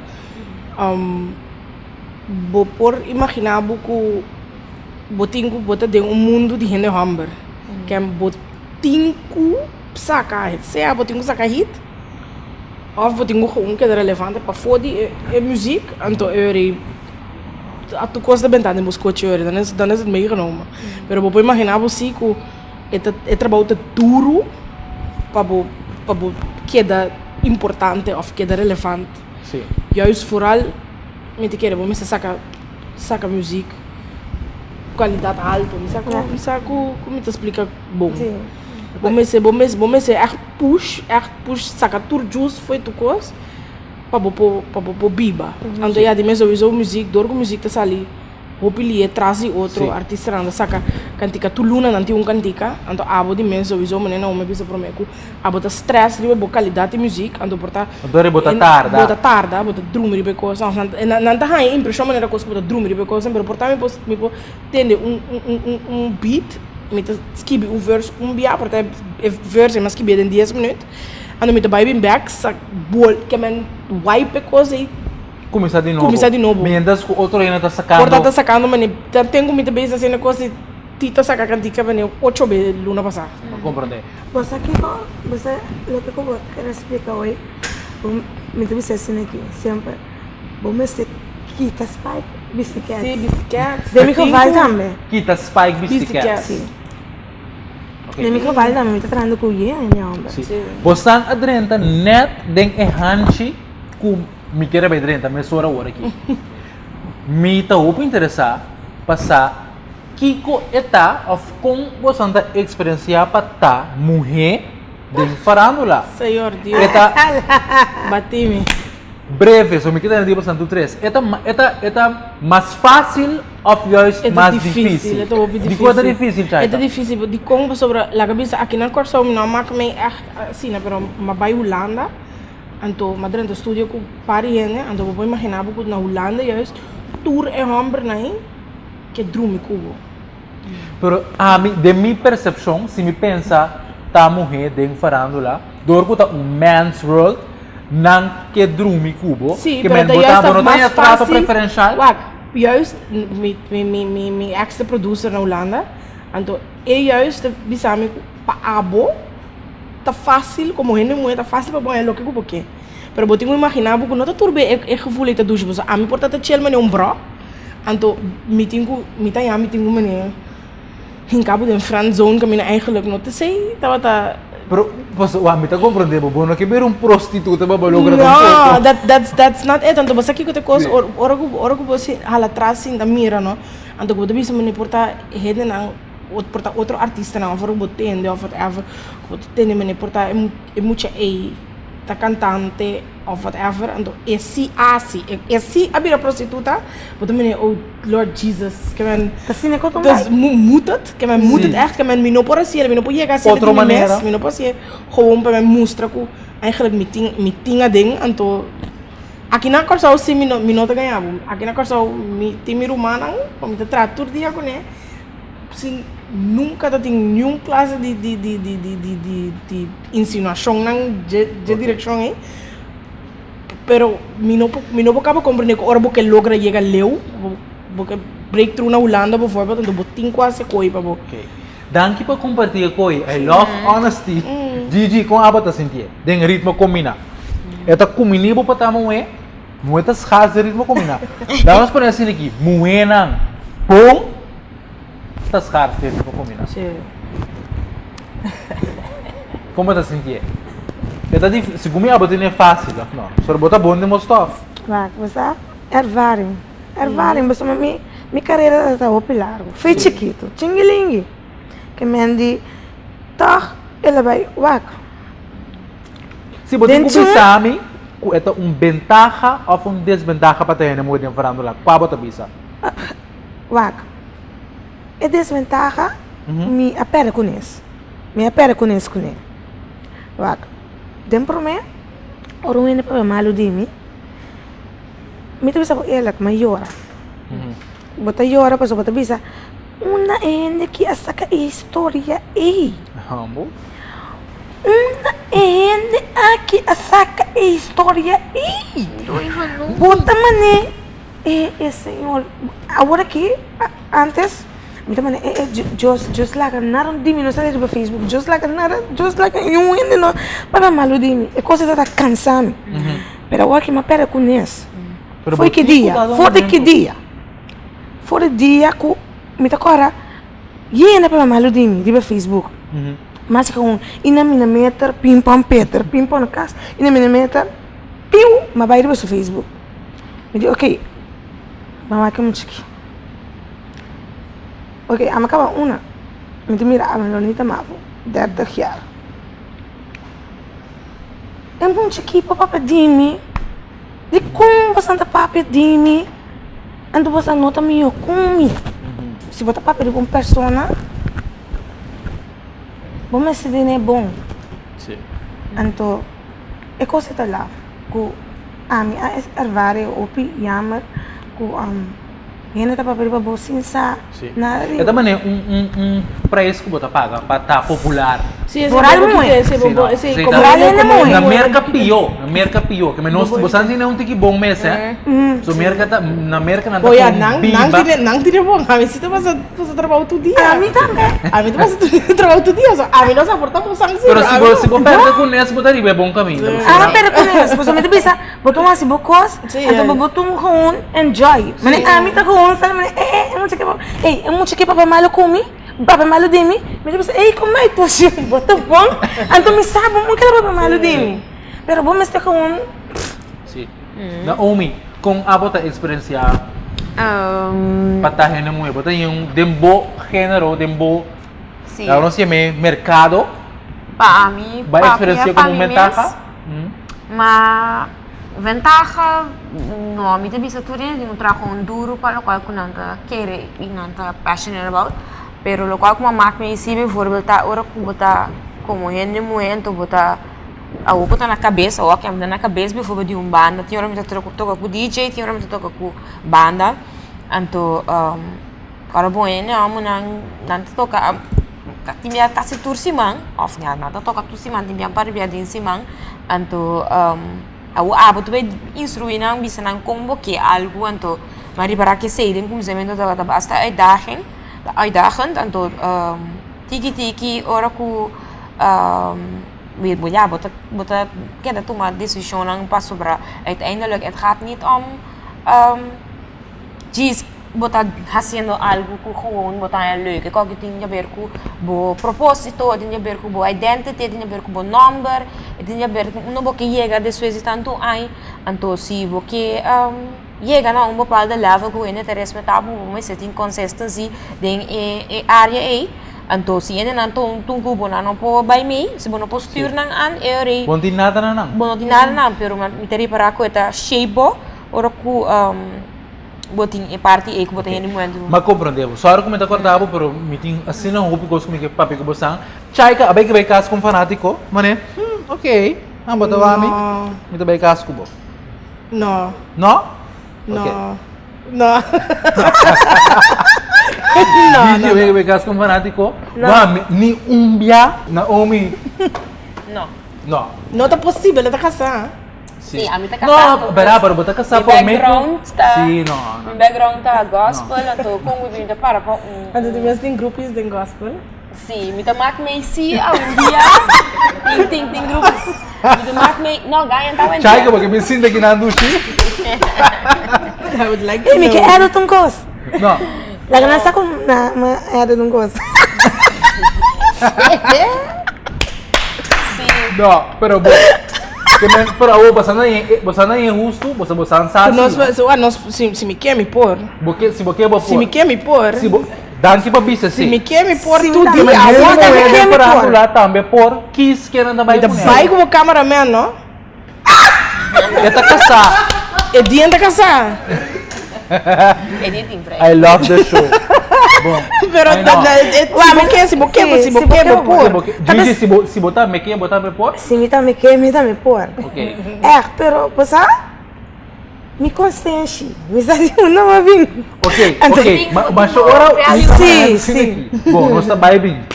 Bo por imaginá bo ku bo tin ku bo ta den un mundu di hende hòmber. Ken bo tin ku saka sea bo tin ku saka hit òf bo tin ku gewoon keda relevante pafó di e muzik anto e ora ei tur kos ta bentá den bo skochi e ora ei dan is het meegenomen. Pero bo por imaginá bo si ku e ta e trabou ta duru pa bo pa bo keda importante òf keda relevant. Juist vooral mi ta kere bo mester saka saka muziek kwalidat halto. Mi sa ku mi sa ku ku mi ta splika bon. Bo mester bo mester bo mester ègt push ègt push saka tur juice for tur kos pa bo por pa bo por biba. Anto ya di mes sowieso muziek dor ku muziek ta sali. Hopi lie tras di otro artistanan ta saka kantika tur luna nan tin un kantika anto abo di mes souiso manera Naomi a bisa prome ku abo ta stress riba bo kalidat di muzik anto por ta Anto bo ta tarda bo ta tarda bo ta drumi riba e kos nan nan ta haña impreshon manera kos ku bo ta drumi riba e kos pero por ta mi por mi por tende un un un beat mi ta skibi un verse un bia por ta e verse mi a skibié den dies minüt anto mi ta bai bin bek sa bol ke men wipe e kos ei. Kuminsá di nobo. Kuminsá di nobo. Mientras ku otro hende ta sakando. Por ta ta sakando mane ta ten ku mi ta bezig hasiendo kos di Tito saka kantika mane ocho be luna pasá. Mi komprondé. Bo sa kiko? Bo sa loke ku bo ker a splika hoy? Bo mi ta bisa asina aki semper, bo mester kita spike bisti kèts. Sí, bisti kèts. Den mi geval tambe. Kita spike bisti kèts. Sí. Den mi geval tambe mi ta trahando ku yen hende homber. Sí. Bosan a drenta nèt den e hanchi ku. Mi kere bai drenta mesora awor aki. Mi ta hopi interesá pa sa kiko e ta òf kon boso ta eksperensiá pa ta muhé den farándula. Señor Dios. E ta. Batí mi. Breve, so mi ke tende di boso tur tres. E ta e ta e ta mas fásil òf juist mas difísil? E ta hopi difísil. Dikon e ta difísil, Chaita? E ta difísil, dikon? Pasobra laga bisa aki na Kòrsou mi no a mak mi ègt asina, pero mi a bai Hulanda. Anto m'a drenta studio ku par di hende, anto bo por imaginá bo ku na Hulanda juist tur e hòmbernan ei ke drumi ku bo. Pero ami, den mi persepshon, si mi pensa ta muhé den farándula, dor ku ta un man's world, nan ke drumi ku bo, Sí, ke pero men ta bo ta juist bo ta no ta mas haña trato fácil. preferenshal. Wak, juist mi mi mi mi mi ex ta producer na Hulanda, anto e juist ta bisa mi ku pa abo, Ta fácil, como hende muhé ta fácil pa bo haña loke ku bo ke. Pero bo tin ku imaginá bo ku no ta tur be e e gevoel ei ta dushi pasobra ami por ta ta chel manera un brò, anto mi tin ku mi ta haña mi tin ku manera hinka bo den friendzone kaminda eigenlijk no ta esei tabata. Pero pasobra wak mi ta komprondé bo, bo no ke bira un prostituta pa bo logra tampoco. No, that that's that's not it. Anto bo sa kiko ta e kos ora ora ku ora ku bo hala atras sinta mira no, anto ku bo ta bisa manera por ta hendenan. Por ta otro artistanan of ora ku bo tende of whatever ku bo ta tende manera por ta e mucha ei ta kantante of whatever anto e si hasi e si a bira prostituta bo ta mira oh Lord Jesus ke men Ta asina ku ta dus moet het ke men moet het echt ke men mi no por hasiel mi no por yega hasiel Otro di mi mes manera. mi no por hasiel gewoon pa mi mustra ku eigenlijk mi tin mi tin aden anto Aki na Kòrsou si mi no mi no ta gaña bo aki na Kòrsou mi tin mi rumannan ku mi ta traha tur dia kuné sin nunka ta tin niun klase di di di di di di di di insinuashonnan dje dje direkshon ei pero mi no por mi no por kaba komprendé ku ora bo ke logra yega leu bo bo ke break through na Hulanda bivoorbeeld anto bo tin ku hasi koi pa bo. Danki pa kompartí e koi. I love honesty. Gigi, kon abo ta sintié den ritmo kombiná? E ta kuminí bo pa ta muhé? Muhé ta schaars den ritmo kombiná. Laga nos pone asina aki, muhénan bon ta schaars den ritmo kombiná. Kon bo ta sintié? E ta dif, segun mi abo tene fásil, òf no? Pasobra bo ta bon den bo stòf. Wak, bo sa, ervaring. Ervaring, pasobra mi mi karera ta hopi largu. Fei chikitu, chingilingi. Ke men di, tòg el a bai wak. Si bo tin ku bisa mi. ku e ta un bentaha òf un desbentaha pa ta hende muhé den farándula? Kua bo ta bisa? Wak, e desbentaha mi a pèrdè kunes. Mi a pèrdè kunes kuné. Wak, den promé ora un hende papia malu di mi, mi ta bisa bo eerlijk, mi a yora. Bo ta yora pasobra bo ta bisa, Unda e hende ki a saka e historia ei? Unda e hende aki a saka e historia ei? Bo ta man'é e e señor awor aki antes mi ta man'é e e Dios Dios laga nada di mi no sali riba Facebook Dios laga nada Dios laga niun hende no papia malu di mi e kos ei ta kansa mi pero awor aki mi a pèrdè kunes for di ki dia for di ki dia. For di dia ku mi ta kòrda yena pa mama lo di mi riba Facebook. Mas ku un i na mi na meter pin pon Peter pin pon kas i na mi na meter piu mi a bai riba su Facebook. Mi di oke ban wak un chiki. Oke ami a kaba una mi ta mira Abelonita Mavo dertig jaar. E un chiki pa papia di mi. Dikon boso ta papia di mi anto boso no ta mihó ku mi? Si bo ta papia di un persona, bo mester tene bon. Anto e kos ei ta laf ku ami a ervara e hopi yammer ku Hende ta papia riba bo sin sa nada di E ta manera un un un prijs ku bo ta paga pa ta popular. Sí, esei Vooral bo muhe. kite, esei bo Sí, bo, no. esei Sí, komo ta- Vooral hende muhe. Na Merka pió, na Merka pió. Ke nos bo sa tin un tiki bon mes, eh. So Merka ta na Merka nan ta Bo ya, kon nan nan biba. tine nan tine bon. Ami si ta pasa pasa trabou tur dia. Ami tambe. Ami ta pasa tur trabou tur dia. So ami no sa por ta bo sang si, Pero pero si ami bo no. si bo pèrdè kunes bo ta riba e bon kaminda. Ami pèrdè kunes, pasobra mi ta bisa Bo ta hasi bo kos, anto bo bo tuma gewoon enjoy. Mane ami ta gewoon sali mane eh eh e mucha ke ey e mucha ke papia malo ku mi, papia malo di mi, mi ta bisa ey kon mai pushi bo ta bon, anto mi sa bo ke lo papia malo di mi. Pero bo mester gewoon. Si. Naomi, kon abo ta eksperensiá pa ta hende muhé? Bo ta yen den bo género, den bo, laga nos yam'é merkado? Pa ami, Bo a papia eksperensiá pa komo un mi mes. bentaha? Ma ventaha no, mi ta bisa tur hende tin un trahon duru pa lokual ku nan ta kere i nan ta passionate about, pero lokual ku mama mi si bivoorbeeld ta ora ku bo ta komo hende muhé anto bo ta awor bo ta na kabes awor ke ami ta na kabes bivoorbeeld di un banda tin ora mi ta toka ku DJ tin ora mi ta toka ku banda anto Ora bo hende homonan nan ta toka tin bia kasi tur siman of ya nan ta toka tur siman tin bia un par di bia den siman anto awor abo ta bay instrui nan bisa nan kon bo ke algu anto mi a ripara ke esey den kuminsamentu tabata basta uitdaging uitdagend anto tiki tiki ora ku ya bo ta bo ta keda tuma desishonnan pasobra uiteindelijk het gaat niet om djis bo ta hasiendo algu ku gewoon bo ta haña leuk. E kòke tin haber ku bo propósito, e tin haber ku bo identity, e tin haber ku bo nòmber, e tin haber ku unda bo ke yega despues di tantu aña. Anto si bo ke yega na un bepaalde level ku hende ta respetá bo, bo mester tin consistency den e e área ei. Anto si hendenan tun ku bo nan no por bai mei, si bo no por stuur nan an, e ora ei. Bo no tin nada na nan. Bo no tin nada na nan, pero mi ta ripará ku e ta shape bo ora ku. Bo tin e parti ei ku bo ta hende muhé. M'a komprondé bo. Sòri ku mi ta kòrta bo, pero mi tin asina hopi kos ku mi ke papia ku bo san. Chaika a bai ke bai kas ku un fanátiko. Manera, hmm, ok, amba ta wak mi, mi ta bai kas ku bo. No. No? No. Ok. No. No, Gigi a bai ke bai kas ku un fanátiko. Wak mi, ni un bia, Naomi. No. No. No ta posibel, e ta kasá. Sí, ami ta kasá. No, berá, pero bo ta kasá por Mi me. background ta. Sí, no, no. Mi background ta gospel, anto kon mi ta para pa un. Anto ti mes tin groupies den gospel? Sí, mi ta mak mei sí awendia. Tin, tin, tin groupies. Mi ta mak mei, no, gaña ta awendia. Chaika, bo ke mi sinta kinan dushi? I would like to Ey, mi ke know. edit un kos. No. Laga nan sa ku na mi a edit un kos. Sí. No, pero bo. Ke men, pero awor bo sa na e, bo sa na e hustu, bo sa bo sa sa Ku nos, si. so, ah, nos, si, si mi ke mi por. Bo ke, si bo ke bo por. Si mi ke mi por. Si bo, danki pa bisa Si si. mi ke mi por Si mi tur tambe dia. ke, Awor mi tambe Hende ke mi por. farándula tambe por kies ke nan ta Mi bai ta kuné. bai ku bo cameraman, no? E ta kasá. E dien ta kasá. E dien tin vrij. I love the show. Bon. Pero I know. si bo ke, si bo ke, si bo ke, bo por. Gigi, si bo, si bo ta me ke, bo ta me por? Si mi ta me ke, mi ta me por. Ok. Echt, pero bo sa? Mi konsenshi, mi sa di unda mi a bin. Ok, ok, ma sho ora Si, si. Bon, nos ta bai bin.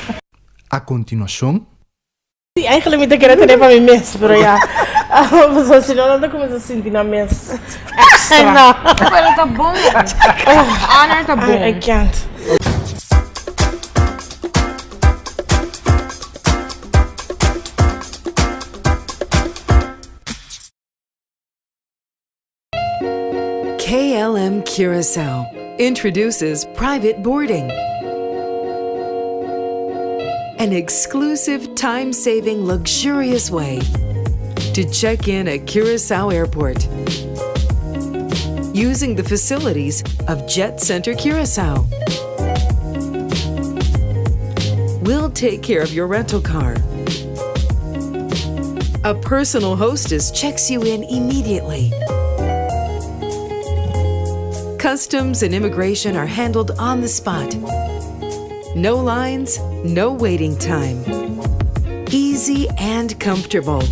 A kontinuashon. Si, eigenlijk mi ta kere tene pa mi mes, pero ya. Pasobra si no nan ta kuminsá sinti nan mes extra. No. Pero ta bon. Honor ta bon. I can't. KLM Curaçao introduces private boarding. An exclusive time saving, luxurious way to check in at Curacao Airport using the facilities of Jet Center Curacao. We'll take care of your rental car. A personal hostess checks you in immediately. Customs and immigration are handled on the spot. No lines, no waiting time. Easy and comfortable.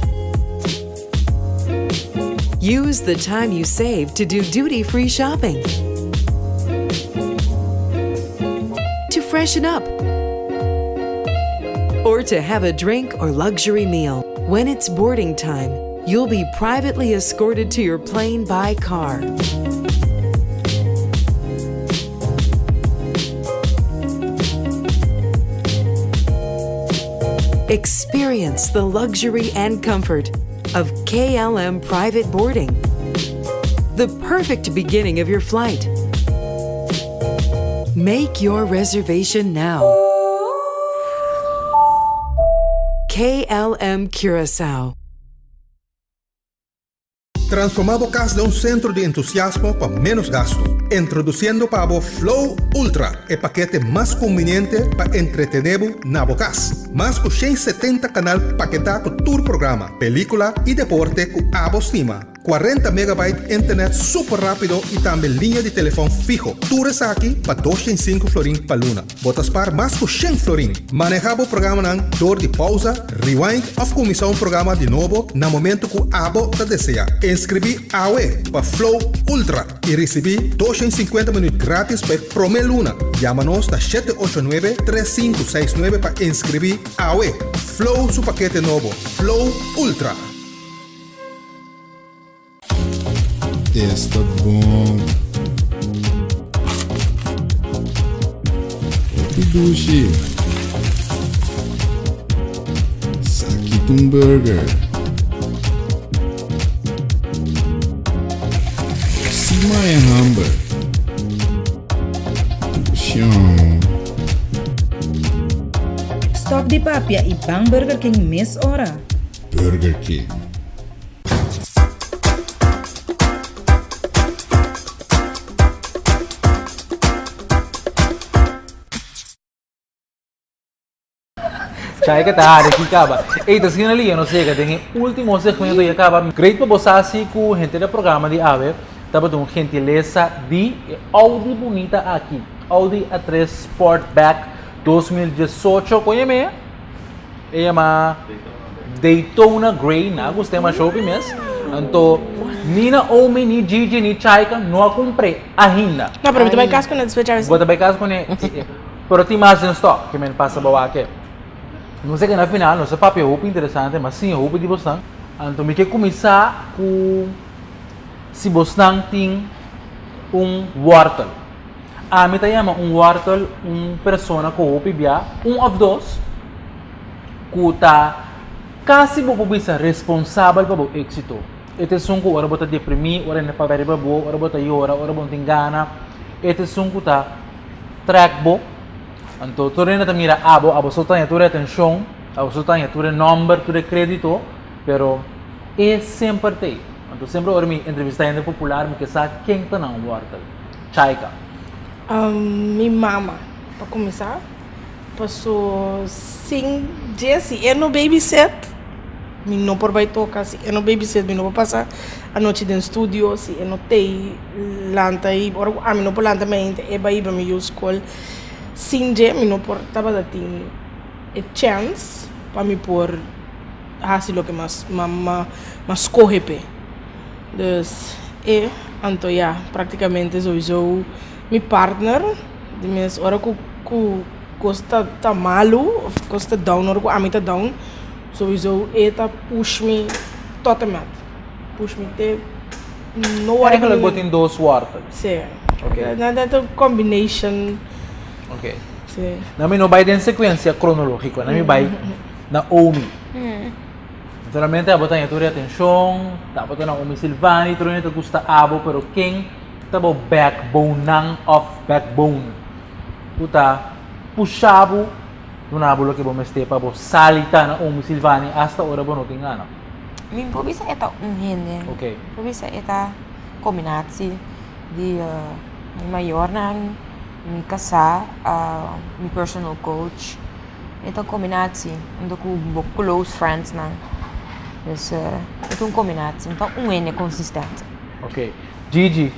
Use the time you save to do duty free shopping, to freshen up, or to have a drink or luxury meal. When it's boarding time, you'll be privately escorted to your plane by car. Experience the luxury and comfort of KLM private boarding. The perfect beginning of your flight. Make your reservation now. KLM Curacao. Transformá bo kas den un sentro di entusiasmo pa ménos gastu. Introdusiendo pa bo Flow Ultra, e pakete mas kumbiniente pa entretené bo na bo kas. Mas ku 170 kanal paketá ku tur programa, pelíkula i deporte ku abo stima. 40 megabyte internet super rápido i tambe liña di telefòn fiho. Tur esaki pa 205 florin pa luna. Bo ta spar mas ku 100 florin. Manehá bo programanan dor di pausa, rewind òf kuminsá un programa di nobo na momentu ku abo ta deseá. Inskribí awe pa Flow Ultra i risibí 250 minüt grátis pa e promé luna. Yama nos na 789 3569 pa inskribí awe. Flow su pakete nobo, Flow Ultra. Esta bon. Hopi dushi. Saki ta un burger. Si maya hamber. Dushi. Stop di papia y ban Burger King mes ora. Burger King. Chai ka ta hari ki kaba. Ey, ta asina li, nos yega den e ultimo segmento ya kaba. Great pa bo sa si ku henter e programa di awe tabata un gentilesa di e Audi bunita aki. Audi A3 Sportback 2018. Kon yama e? E yama Daytona Grey, na gusta e shopi mes. Anto, ni Naomi, ni Gigi, ni Chaika no a compr'é ainda. No, pero mi ta bai cas con e despues Jarvis. Bo ta bai cas con e. Pero tin mas den stock, ke men pasa bo wak e. Nos a keda na final, nos a papia hopi interesante, mas siña hopi di bosnan. Anto mi ke kuminsá ku si bosnan tin un wortel. Ami ta yama un wortel un persona ku hopi bia, un òf dos, ku ta kasi bo por bisa responsabel pa bo éksito. E ta esun ku ora bo ta deprimí, ora hende papia riba bo, ora bo ta yora, ora bo no tin gana, e ta esun ku ta trèk bo. Anto tur hende ta mira abo, abo so ta haña tur e atenshon, abo so ta haña tur e nòmber, tur e krédito, pero e semper ta ei. Anto semper ora mi entrevistá hende popular mi ke sa ken ta nan wortel. Chaika. Mi mama pa kuminsá, paso sin dje si e no babysit. Mi no por bai toka si e no babysit, mi no por pasa anochi den studio si e no tei lanta i ora ku ami no por lanta mainta e bai hiba mi yu skol. Sin dje mi no por tabata tin e chèns pa mi por hasi loke mi a skohe p'e. Dus e anto ya praktikamente souiso mi partner di mes ora ku ku kos ta ta malu of kos ta down ora ku ami ta down souiso e ta push mi tot en met push mi te no wòrdu Eigenlijk bo tin dos wòrtel. Si. Nan ta un combination. Ok. Si. Nan mi no bai den sekuensia kronologiko nan mi bai na Omi. Naturalmente abo ta haña tur e atenshon, ta abo ta Naomi Silvani, tur hende ta gusta abo, pero ken ta bo backbone-nan òf backbone ku ta pusha bo duna bo loke bo mester pa bo sali ta Naomi Silvani asta ora bo no tin gana? Mi por bisa e ta un hende. Ok. Mi por bisa e ta kombinatsi di mi mayornan, mi kasá, mi personal coach. E ta un kombinatsi hunto ku bo close friends nan. Dus e ta un kombinatsi, no ta un hende konsistente. Ok. Gigi,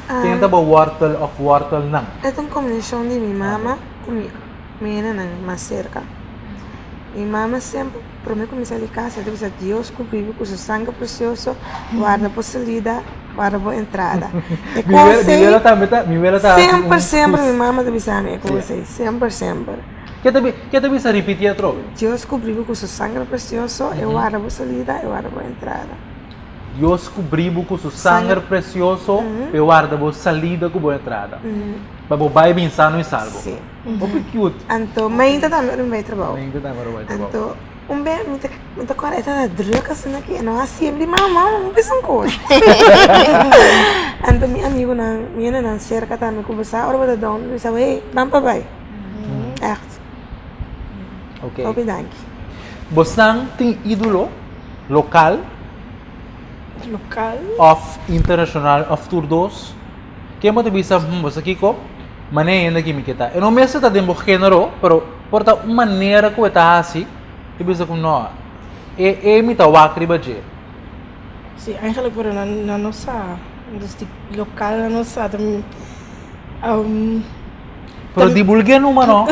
ken ta bo wortel of wortelnan? E ta un kombinashon di mi mama ku mi mi hendenan mas serka. Mi mama semper prome ku mi sali kas e ta bisa Dios kubri bo ku su sanger presioso, warda bo salida, warda bo entrada. E kos ei semper semper mi mama ta bisa mi e kos ei, semper semper. Ke ta ke ta bisa ripiti atrobe? Dios kubri bo ku su sanger presioso, e warda bo salida, e warda bo entrada. Dios kubri bo ku su sanger presioso, e warda bo salida ku bo entrada. Pa bo bai bin sano i salbo. Sí. Hopi cute. Anto mainta tambe ora mi bai trabou. Mainta tambe ora bo bai trabou. Anto un be mi ta mi ta kòrda e tabata drùk asina ki e no hasié. Mi di mama mama mi bisa un kos. Anto mi amigunan mi hendenan serka tambe ku bo sa ora bo ta down mi bisa hey ban pa bai. Ègt. Ok. Hopi danki. Bosan tin ídolo lokal? Lokal. Òf internashonal òf tur dos? Ken bo ta bisa, hm, bo sa kiko? Manera hende aki mi ke ta. E no mester ta den bo género, pero por ta un manera ku e ta hasi, ta bisa ku no, e e mi ta wak riba dje. Sí, eigenlijk pero nan nan no sa. Dus di lokal nan no sa. Ta mi Pero divulgué numa no.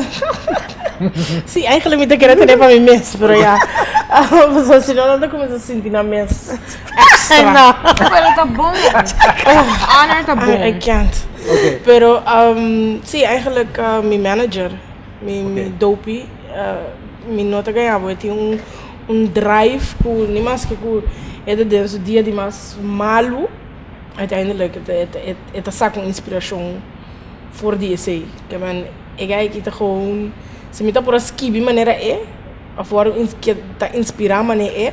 Sí, eigenlijk mi ta kere tene pa mi mes, pero ya. Pasobra si no nan ta kuminsá sinti nan mes extra. No. Pero ta bon. Honor ta bon. I can't. Okay. Pero sí, eigenlijk mi manager, mi mi dopie, mi no ta gaña bo, e tin un un drive ku ni maske ku e ta den su dia di mas malu, uiteindelijk e ta e ta saka un inspirashon. For di esei, ke men e guy aki ta gewoon, si mi ta por a skibi manera e, of wòrdu ke ta inspirá manera e,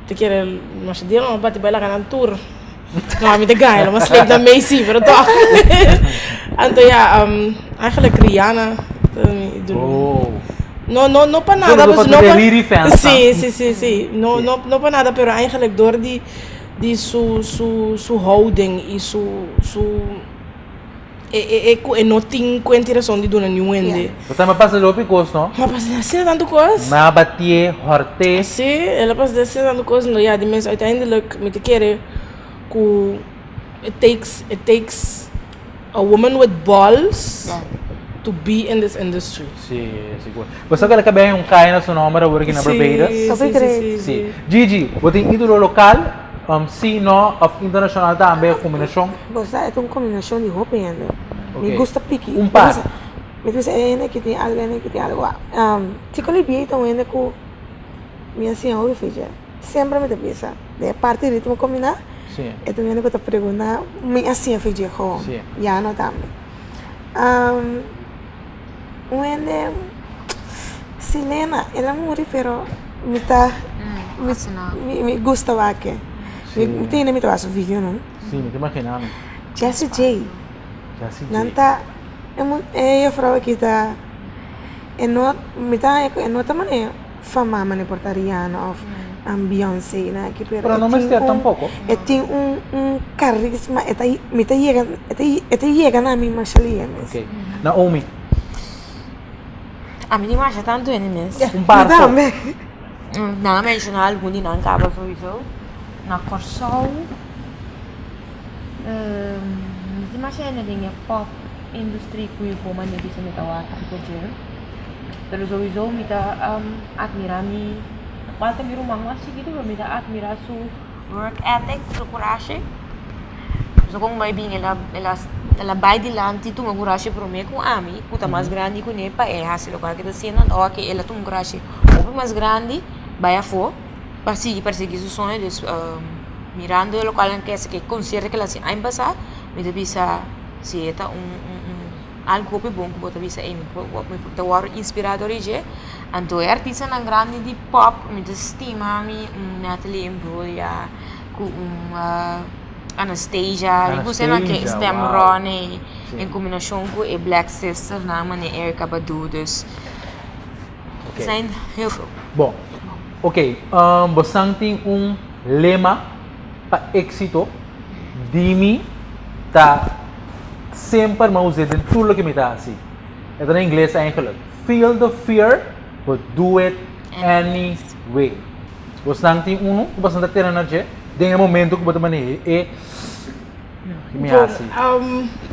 ta kere masha dia lo mi bati bai laga nan tur. No, mi ta gana, lo mi a sleep nan mei si, pero tòg. Anto ya, eigenlijk Rihanna ta mi ídolo. No, no, no pa nada, Solo no pa pa, Riri fans si, si, si, si, no, no, no pa nada, pero eigenlijk dor di di su su su houding i su su. E e e ku e no tin kuenta i rason di duna niun hende. Bo tambe a pasa hopi kos no? Mi a pasa den asina tantu kos. Nan a batié, hòrt'é. Sí, el a pasa den asina tantu kos. No ya, di mes uiteindelijk mi ta kere ku it takes it takes a woman with balls to be in this industry. Sí, sigur. Bo sa ku el a kabia un kai na su nòmber awor aki na Barbados? Sí, Hopi sí, great. sí, Sí. Gigi, bo tin ídolo lokal? Si, no, òf internashonal tambe, òf kombinashon? Bo sa e ta un kombinashon di hopi hende. Mi gusta piki. Un par. Mi ta bisa e hende aki tin algu, e hende aki tin algu. Chico Olivier ta un hende ku mi a siña hopi fecha. Semper mi ta bisa, den e parti ritmo kombiná, e ta un hende ku ta preguntá, mi a siña fecha gewoon. Yano tambe. Un hende, Silena, el a muri pero mi ta, mi gusta wak e. Mi tin hende mi ta wak su videonan. Sí, mi ta imagina mi. Jessie J. Jessie J. Nan ta, e juffrouw aki ta, e no, mi ta haña ku e no ta manera famá manera por ta Rihanna òf Beyoncé nan aki pero. Pero no mester tampoko. E tin un un karisma, e ta mi ta yega e ta yega na mi masha lihe mes. Ok. Naomi. Ami tin masha tantu hende mes. Un par so. Mi tambe. Nan a menshoná algun di nan kaba sowieso. Na Kòrsou no tin masha hende den e pop industry ku mi por manda bisa mi ta wak riba dje. Pero sowieso mi ta admirá mi, kual ta mi ruman mas chikitu pero mi ta admirá su work ethic, su kurashi. So kon bai bin el a el a el a bai dilanti tuma kurashi promé ku ami ku ta mas grandi kuné pa e hasi lokual ke ta hasiendo. Anto awor ke el a tuma un kurashi hopi mas grandi bai afó pa sigui persiguí su soño. Dus mirando lokual nan ke hasi ke konsierto ke el a hasi aña pasá mi ta bisa si e ta un un un algu hopi bon ku bo ta bisa ey mi por mi ta wòrdu inspirá dor di dje. Anto e artistanan grandi di pòp mi ta stima mi un Natalie Imbruglia ku un Anastasia, mi gusta nan ke stem Ronnie en kombinashon ku e Black Sister nan mane Erykah Badu dus zijn heel veel. Bon, oké, bosan tin un lema pa éksito di mi ta semper mi a us'é den tur loke mi ta hasi. E ta na ingles eigenlijk, Feel the fear but do it anyway. Bosnan tin unu ku bosan ta tene na dje den e momento ku bo ta maneha e ki mi hasi?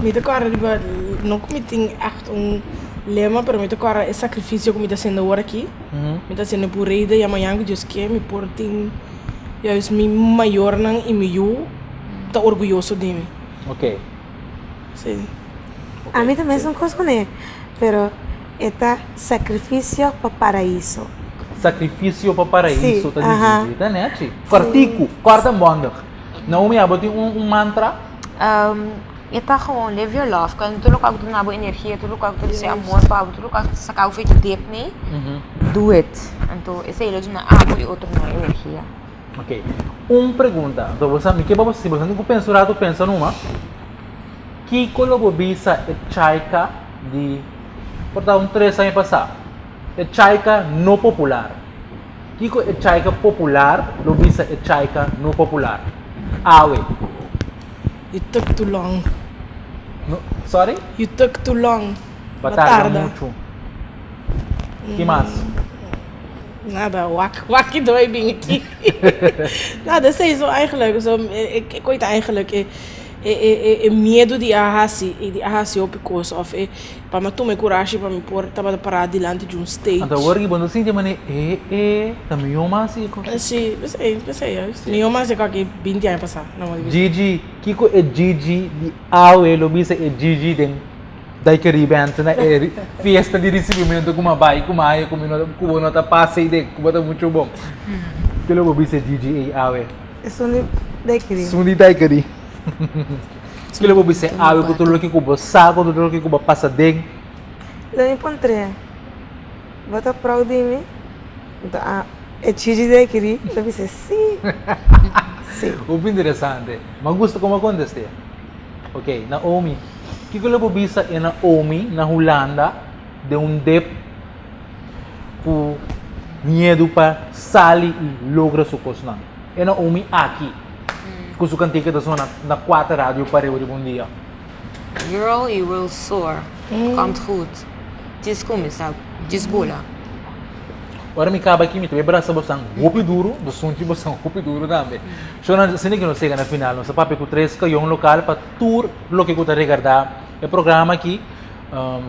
Mi ta kòrda riba, no ku mi tin ègt un lema, pero mi ta kòrda e sakrifisio ku mi ta hasiendo awor aki. Mi ta hasiendo por reda i amañan ku Dios ke mi por tin juist mi mayornan i mi yu ta orguyoso di mi. Oke. Sí. Ami ta mesun kos kuné, pero E ta sacrificio pa paraiso. Sacrificio pa paraiso ta difícil, ta nechi. Cortico, kort en bondig. Naomi, abo tin un mantra? E ta gewoon live your love. Cuando tur locual cu ta duna bo energia, tur locual cu ta disi amor pa bo, tur locual cu ta saca bo for di dip ni, do it. Anto esey lo duna abo y otronan energia. Ok, un pregunta. Anto bo sa, mi ke pa bo, si bo sa tin cu pensa un rato, pensa numa. Kiko lo bo bisa e Chaika di por ta un tres aña pasá? E Chaika no popular. Kiko e Chaika popular lo bisa e Chaika no popular awe? You took too long. No, sorry? You took too long. Ba tarda muchu. Ki mas? Nada, wak, wak ki doi bin aki. Nada, esei so eigenlijk. So, e koe ta eigenlijk e E e e miedu di a hasi i di a hasi hopi kos òf e pa mi a tuma e kurashi pa mi por tabata pará dilanti di un stage. Anto awor ki bo no sinti manera e e ta mihó mas hasi e kos. Si, p'esei, p'esei juist. Mihó mas hasi e kos aki binti aña pasá, na modo di bisa. Gigi, kiko e Gigi di awe lo bisa e Gigi den Daiquiri Band na e fiesta di risibimentu ku mi a bai ku mi a haña ku mi no ku bo no ta pasa ei den ku bo ta muchu bon. Ke lo bo bisa e Gigi ei awe? Esun di daiquiri. Esun di daiquiri. Kilo bo bisa awe ku tur loke ku bo sa, ku tur loke ku bo pasa den. Lo mi puntr'é, Bo ta proud di mi? Nto a e Gigi daiquiri lo bisa si. Si. Hopi interesante. Mi a gusta como a kontest'é. Ok, Naomi, kiko lo bo bisa e Naomi na Hulanda den un dep ku miedu pa sali i logra su kosnan. E Naomi aki ku su kantika ta sona na kuater radio pareu riba un dia. Girl you will soar, komt goed. Djis kuminsá, djis bula. Ora mi kaba aki mi ta bai brasa bosan hopi duru, bo sunchi bosan hopi duru tambe. Shona, asina ki nos yega na final, nos a papia ku tres kayon lokal pa tur loke ku ta regardá e programa aki.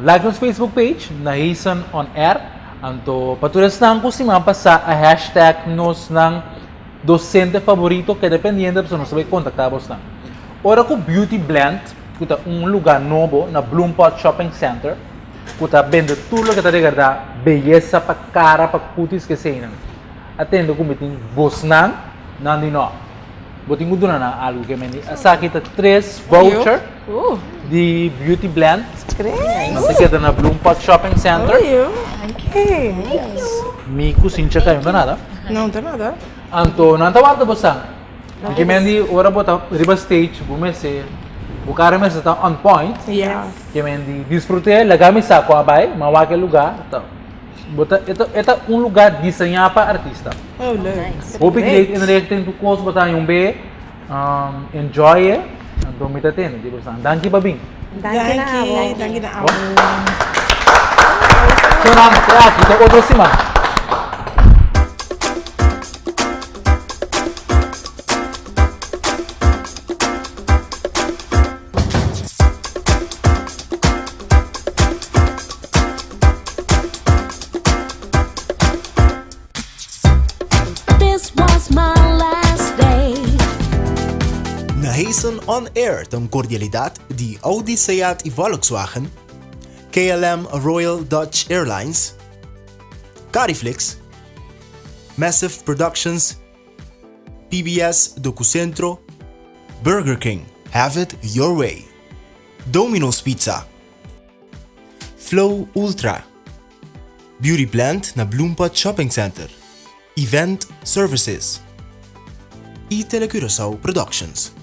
Like nos Facebook page Nahason on Air. Anto pa tur esnan ku siman pasá a hashtag nos nan docente favorito keda pendiente pasobra nos ta bai kontaktá bosnan. Ora ku Beauty Blend ku ta un lugá nobo na Bloempot Shopping Center ku ta bende tur loke ta regardá beyesa pa kara pa kutis keseinan a tende ku mi tin bosnan nan di no. Bo tin ku duna nan algu ke mende. Esaki ta tres voucher di Beauty Blend. Nan ta keda na Bloempad Shopping Center. Mi ku Sincha ka no ta nada. No ta nada. Anto nan ta warda bo san. Ke mende ora bo ta riba stage bo mester bo kara mester ta on point. Ke mende disfrut'é laga mi sa ku a bai mi a wak e luga. Bo ta, e ta, e ta un lugá diseñá pa artista. Oh, leuk. Hopi great inrichting tur kos bo ta haña un be. Um, enjoy e. Anto mi ta tende di bosan. Danki pa bin. Danki na abo. Danki, danki na abo. So nan, te aki, te otro siman. was my last day. Nahason On Air ta un cordialidad di Audi, Seat y Volkswagen, KLM Royal Dutch Airlines, Cariflix, Massive Productions, PBS Docucentro, Burger King, have it your way, Domino's Pizza, Flow Ultra, Beauty Plant na Bloempad Shopping Center, Event Services y Telecuraçao Productions.